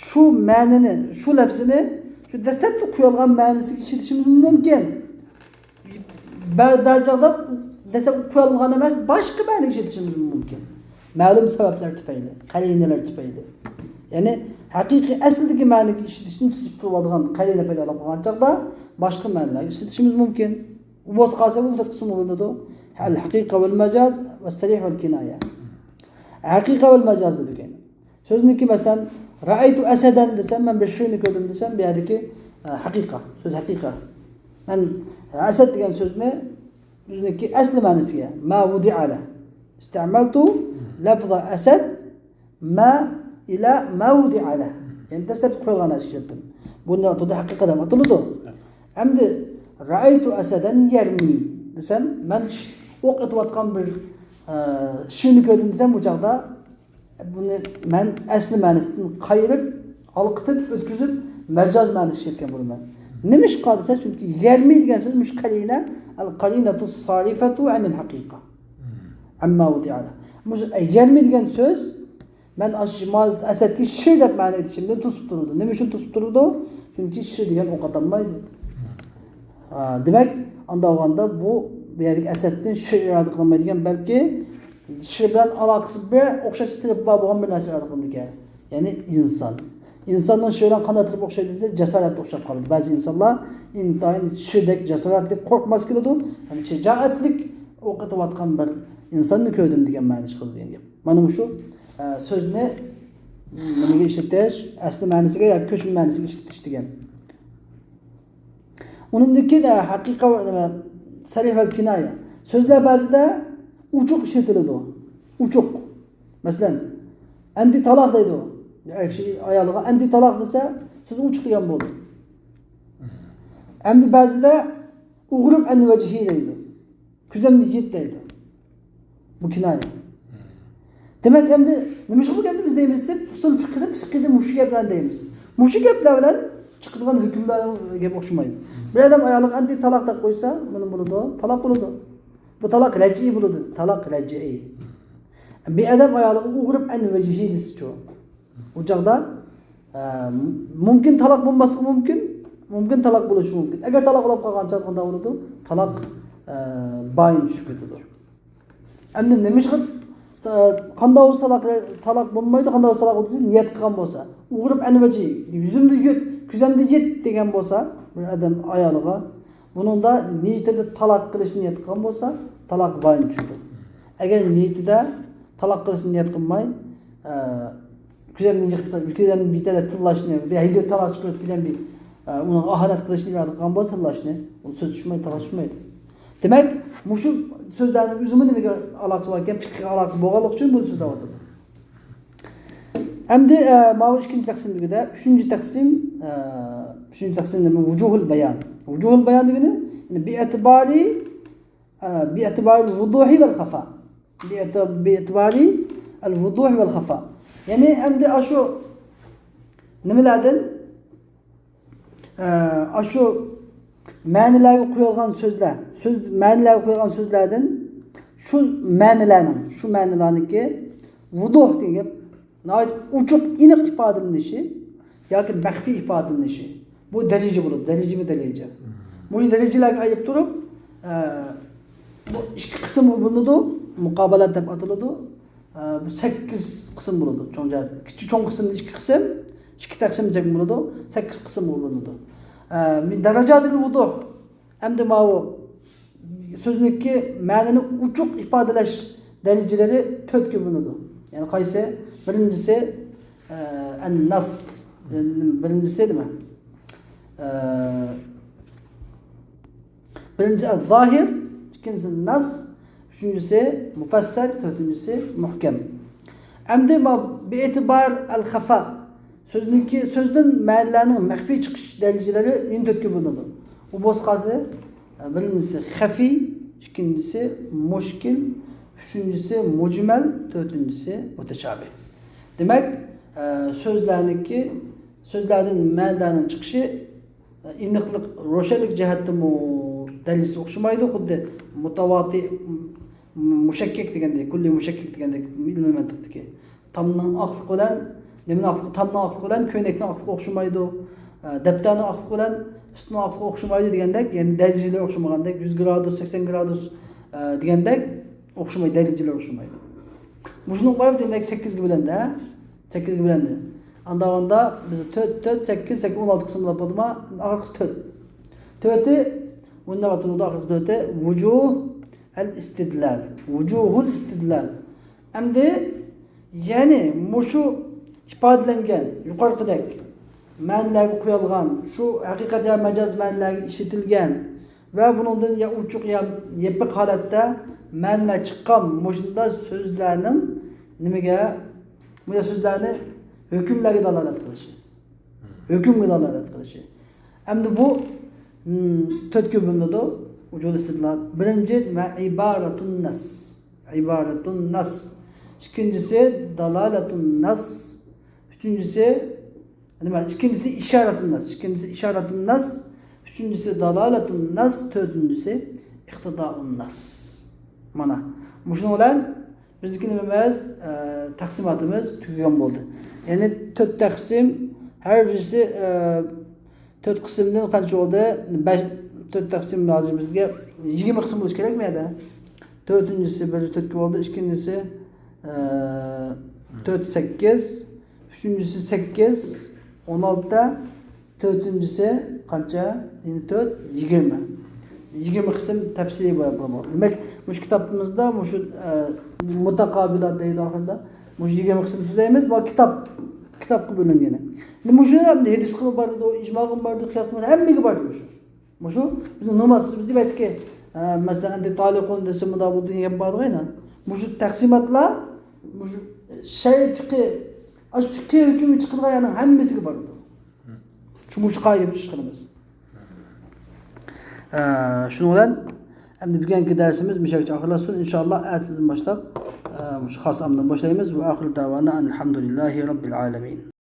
شۇ مەنىنى، شۇ لەپزىنى شۇ دەسلەپتە قويۇلغان مەنىسىگە ئىشلىتىشىمىز مۇمكىن. بە-، بەزى چاغدا دەسلەپ قويۇلغان ئەمەس، باشقا مەنىگە ئىشلىتىشىمىز مۇمكىن. مەلۇم سەۋەبلەر تۈپەيلى، قەرىنىلەر تۈپەيلى. يەنى ھەقىقىي ئەسلىدىكى مەنىگە ئىشلىتىشنى توسۇپ تۇرۇۋالىدىغان قەرىنە پەيدا بولغان چاغدا باشقا مەنىلەرگە ئىشلىتىشىمىز مۇمكىن. بۇ بولسا قالسا بۇ تۆت قىسىمغا بۆلۈنىدۇ. ئەل ھەقىقە ۋەل مەجاز ۋە سەرىھ ۋەل كىنايە. ھەقىقە ۋەل مەجاز دېگەن. سۆزنىڭكى مەسىلەن، رەئەيتۇ ئەسەدەن دېسەم، مەن بىر شىرنى كۆردۈم دېسەم، بۇ يەردىكى، ئە، ھەقىقە، سۆز ھەقىقە. مەن ئەسەد دېگەن سۆزنى ئۆزىنىڭكى ئەسلى مەنىسىگە، ما ۋۇدىئە لە. ئىستەمەلتۇ لەفزە ئەسەد ما ئىلە ما ۋۇدىئە لە. يەنى دەسلەپتە قويۇلغان نەرسە ئىشلەتتىم. بۇنى ئاتىدۇ ھەقىقە دەپ ئاتىلىدۇ. ئەمدى رەئەيتۇ ئەسەدەن يەرمى دېسەم، مەن ش-، ئوق ئېتىۋاتقان بىر، ئە، شىرنى كۆردۈم دېسەم، بۇ چاغدا بۇنى مەن ئەسلى مەنىسىدىن قايرىپ، ھالقىتىپ، ئۆتكۈزۈپ، مەجاز مەنىسى ئىشلەتكەن بولىمەن. نېمىشقا دېسە، چۈنكى يەرمى دېگەن سۆز مۇشۇ قەرىنە، ئەل قەرىنەتۇ سارىفەتۇ ئەنىل ھەقىقە. ئەمما ۋۇدىئە لە. مۇشۇ، ئە، يەرمى دېگەن سۆز مەن ئاشۇ ما-، ئەسەدكە شىر دەپ مەنە ئېيتىشىمدىن توسۇپ تۇرىدۇ. نېمە ئۈچۈن توسۇپ تۇرىدۇ؟ چۈنكى شىر دېگەن ئوق ئاتالمايدۇ. ئا، دېمەك، ئانداق بولغاندا بۇ، بۇ يەردىكى ئەسەدتىن شىر ئىرادە قىلىنمايدىكەن، بەلكى شىر بىلەن ئالاقىسى بىر ئوخشاش تەرىپى بار بولغان بىر نەرسە ئىرادە قىلىنىدىكەن. يەنى ئىنسان. ئىنساننىڭ شىر بىلەن قانداق تەرىپى ئوخشايدۇ دېسە، جاسارەتكە ئوخشاپ قالىدۇ. بەزى ئىنسانلار ئىنتايىن شىردەك جاسارەتلىك، قورقماس كېلىدۇ. يەنى شىجائەتلىك ئوق ئېتىۋاتقان بىر ئىنساننى كۆردۈم دېگەن مەنە چىقىدۇ دېگەن گەپ. مانا مۇشۇ، ئە، سۆزنى نېمىگە ئىشلىتىش، ئەسلى مەنىسىگە ياكى كۆچمە مەنىسىگە ئىشلىتىش دېگەن. ئۇنىڭدىن كېيىن، ئە، ھەقىقە ۋە، نېمە، سەرىھ ۋەل كىنايە. سۆزلەر بەزىدە ئوچۇق ئىشلىتىلىدۇ. ئوچۇق. مەسىلەن، ئەنتى تالاق دەيدۇ. ئەر كىشى ئايالىغا ئەنتى تالاق دېسە، سۆز ئوچۇق دېگەن بولدى. ئەمدى بەزىدە ئۇغرۇپ ئەن ۋەجھى دەيدۇ. كۆزۈمنى يېت دەيدۇ. بۇ كىنايە. دېمەك، ئەمدى نېمىشقا بۇ گەپنى بىز دەيمىز دېسەك، ئۇسۇل فىقھىدا، فىقھىدا مۇشۇ گەپلەرنى دەيمىز. مۇشۇ گەپلەر بىلەن چىقىدىغان ھۆكۈملەر گەپ ئوخشىمايدۇ. بىر ئادەم ئايالىغا ئەنتى تالاق دەپ قويسا، مانا بولىدۇ، تالاق بولىدۇ. بۇ تالاق رەجئىي بولىدۇ، تالاق رەجئىي. بىر ئادەم ئايالىغا ئۇغرۇپ ئەن ۋەجھى دېسىچۇ؟ ئۇ چاغدا، ئە، مۇمكىن تالاق بولماسلىقى مۇمكىن، مۇمكىن تالاق بولۇشى مۇمكىن. ئەگەر تالاق بولۇپ قالغان چاغدا قانداق بولىدۇ؟ تالاق، ئە، بايىن چۈشۈپ كېتىدۇ. ئەمدى نېمىشقا، ئە، قانداق بولسا تالاق، تالاق بولمايدۇ، قانداق بولسا تالاق بولىدۇ دېسە، نىيەت قىلغان بولسا، ئۇغرۇپ ئەن ۋەجھى، يۈزۈمدە يۇت، كۆزۈمدە يېت دېگەن بولسا، بىر ئادەم ئايالىغا، بۇنىڭدا نىيىتىدە تالاق قىلىشنى نىيەت قىلغان بولسا، تالاق بايىن چۈشىدۇ. ئەگەر نىيىتىدە تالاق قىلىشنى نىيەت قىلماي، ئە، كۆزەمنى يىغىپ، كۆزەمنى بىر تەرەپ تىللاشنى، بىر ھەيدەپ تالاق چىقىرىپ، بىلەن بىر، ئە، ئۇنىڭغا ئاھانەت قىلىشنى ئىرادە قىلغان بولسا، تىللاشنى، ئۇنى سۆز چۈشمەيدۇ، تالاق چۈشمەيدۇ. دېمەك، مۇشۇ سۆزلەرنىڭ ئۆزىمۇ نېمىگە ئالاقىسى بار ئىكەن؟ فىقھقا ئالاقىسى بولغانلىقى ئۈچۈن بۇنى سۆزلەۋاتىدۇ. ئەمدى، ئە، ماۋۇ ئىككىنچى تەقسىم تۈگىدى. ئۈچىنچى تەقسىم، ئە، ئۈچىنچى تەقسىم نېمە؟ ۋۇجۇھۇل بايان. ۋۇجۇھۇل بايان دېگىنى، يەنى بىئەتىبارى، ئە، بىئەتىبارىل ۋۇدۇھى ۋەل خەفا. بىئېتىبارى ئەل ۋۇزۇھ ۋەل خەفا. يەنى ئەمدى ئاشۇ نېمىلەردىن، ئە، ئاشۇ مەنىلەرگە قويۇلغان سۆزلەر، سۆز، مەنىلەرگە قويۇلغان سۆزلەردىن شۇ مەنىلەرنىڭ، شۇ مەنىلەرنىڭكى ۋۇزۇھ دېگەن گەپ ناھايىتى ئوچۇق، ئېنىق ئىپادىلىنىشى ياكى مەخپىي ئىپادىلىنىشى. بۇ دەرىجە بولىدۇ، دەرىجىمۇ دەرىجە. مۇشۇ دەرىجىلەرگە ئايرىپ تۇرۇپ، ئە، بۇ ئىككى قىسىمغا بۆلۈنىدۇ. مۇقابىلات دەپ ئاتىلىدۇ. ئە، بۇ سەككىز قىسىم بولىدۇ. چوڭ جەھەت، كىچىك، چوڭ قىسىمدا ئىككى قىسىم، ئىككى تەقسىم دېسەك بولىدۇ. سەككىز قىسىمغا بۆلۈنىدۇ. ئە، مىن دەرەجاتىل ۋۇزۇھ. ئەمدى ماۋۇ سۆزنىڭكى مەنىنى ئوچۇق ئىپادىلەش دەرىجىلىرى تۆتكە بۆلۈنىدۇ. يەنى قايسى؟ بىرىنچىسى، ئە، ئەن-نەس. بىرىنچىسى نېمە؟ ئە، بىرىنچىسى ئەز-زاھىر، ئىككىنچىسى نەس، ئۈچىنچىسى مۇفەسسەل، تۆتىنچىسى مۇھكەم. ئەمدى ما-، بىئېتىبار ئەل-خەفا. سۆزنىڭكى، سۆزدىن مەنىلەرنىڭ مەخپىي چىقىش دەرىجىلىرى يەنە تۆتكە بۆلۈنىدۇ. ئۇ بولسا قايسى؟ بىرىنچىسى خەفىي، ئىككىنچىسى مۇشكىل، ئۈچىنچىسى مۇجمەل، تۆتىنچىسى مۇتەشابىھ. دېمەك، ئە، سۆزلەرنىڭكى، سۆزلەردىن مەنىلەرنىڭ چىقىشى، ئە، ئېنىقلىق، روشەنلىك جەھەتتىمۇ دەرىجىسى ئوخشىمايدۇ. خۇددى مۇتەۋاتىر، مۇشەككەك دېگەندەك، كۇللى مۇشەككەك دېگەندەك ئىلمىي مەنتىقتىكى. تامنىڭ ئاقلىقى بىلەن، نېمىنىڭ ئاقلىقى، تامنىڭ ئاقلىقى بىلەن كۆينەكنىڭ ئاقلىقى ئوخشىمايدۇ. ئە، دەپتەرنىڭ ئاقلىقى بىلەن سۈتنىڭ ئاقلىقى ئوخشىمايدۇ دېگەندەك، يەنى دەرىجىلىرى ئوخشىمىغاندەك، يۈز گرادۇس، سەكسەن گرادۇس، ئە، دېگەندەك ئوخشىمايدۇ، دەرىجىلىرى ئوخشىمايدۇ. مۇشۇنىڭ بايىقى دېمەك سەككىزگە بۆلۈندى، ھە؟ سەككىزگە بۆلۈندى. ئانداغاندا بىز تۆت، تۆت، سەككىز، سەككىز، ئون ئالتە قىسىم بولۇپ بولدىمۇ؟ ئاخىرقىسى تۆت. تۆتى، بۇنداق ئاتىلىدۇ ئاخىرقى تۆتى، ۋۇجۇھ ئەل ئىستىدلال. ۋۇجۇھۇل ئىستىدلال. ئەمدى يەنى مۇشۇ ئىپادىلەنگەن يۇقىرىقىدەك مەنىلەرگە قويۇلغان، شۇ ھەقىقەت يا مەجاز مەنىلەرگە ئىشلىتىلگەن ۋە بۇنىڭدىن يا ئوچۇق يا يېپىق ھالەتتە مەنىلەر چىققان مۇشۇنداق سۆزلەرنىڭ نېمىگە، مۇشۇنداق سۆزلەرنى ھۆكۈملەرگە دالالەت قىلىشى. ھۆكۈمگە دالالەت قىلىشى. ئەمدى بۇ، م، تۆتكە بۆلۈنىدۇ. ۋۇجۇھۇل ئىستىدلال. بىرىنچى نېمە؟ ئىبارەتۇن نەس. ئىبارەتۇن نەس. ئىككىنچىسى دالالەتۇن نەس. ئۈچىنچىسى نېمە؟ ئىككىنچىسى ئىشارەتۇن نەس. ئىككىنچىسى ئىشارەتۇن نەس. ئۈچىنچىسى دالالەتۇن نەس. تۆتىنچىسى ئىقتىدائۇن نەس. مانا مۇشۇنىڭ بىلەن بىزنىڭكى نېمىمىز، ئە، تەقسىماتىمىز تۈگىگەن بولدى. يەنى تۆت تەقسىم، ھەر بىرسى، ئە، تۆت قىسىمدىن قانچە بولدى؟ بەش، تۆت تەقسىم ھازىر بىزگە يىگىرمە قىسىم بولۇشى كېرەكمۇ يەردە؟ تۆتىنچىسى بىر تۆتكە بولدى، ئىككىنچىسى، ئە، تۆت سەككىز، ئۈچىنچىسى سەككىز، ئون ئالتە، تۆتىنچىسى قانچە؟ يەنە تۆت، يىگىرمە. يىگىرمە قىسىم تەپسىلىي بار، بار، بار. دېمەك، مۇشۇ كىتابىمىزدا مۇشۇ، ئە، مۇتاقابىلات دەيدۇ ئاخىرىدا. مۇشۇ يىگىرمە قىسىم سۆزلەيمىز. بۇ كىتاب، كىتابقا بۆلۈنگىنى. مۇشۇ ئەمدى ھەدىسكىمۇ بار ئىدى، ئىجماغىمۇ بار ئىدى، قىياسقىمۇ بار ئىدى، ھەممىگە بار ئىدى مۇشۇ. مۇشۇ بىزنىڭ نورمال سۆزىمىزدە ئېيتتىكى، ئە، مەسىلەن، ئەندى تالىقۇن دېسە مۇنداق بولىدۇ دېگەن گەپ بار ئىدى. مۇشۇ تەقسىماتلار، مۇشۇ شەرئىي پىقھى، ئاشۇ پىقھىي ھۆكۈمى چىقىدىغان يەرنىڭ ھەممىسىگە بارىدۇ. شۇ، مۇشۇ قائىدە بويىچە ئىش قىلىمىز. ئە، شۇنىڭ بىلەن ئەمدى بۈگۈنكى دەرسىمىز مۇشۇ يەرگىچە ئاخىرلاشسۇن. ئىنشائاللا، ئەتىدىن باشلاپ، ئە، مۇشۇ خاس ئامدىن باشلايمىز. ۋە ئاخىرۇ دەۋانا ئەنىلھەمدۇلىللاھى رەببىل ئالەمىن.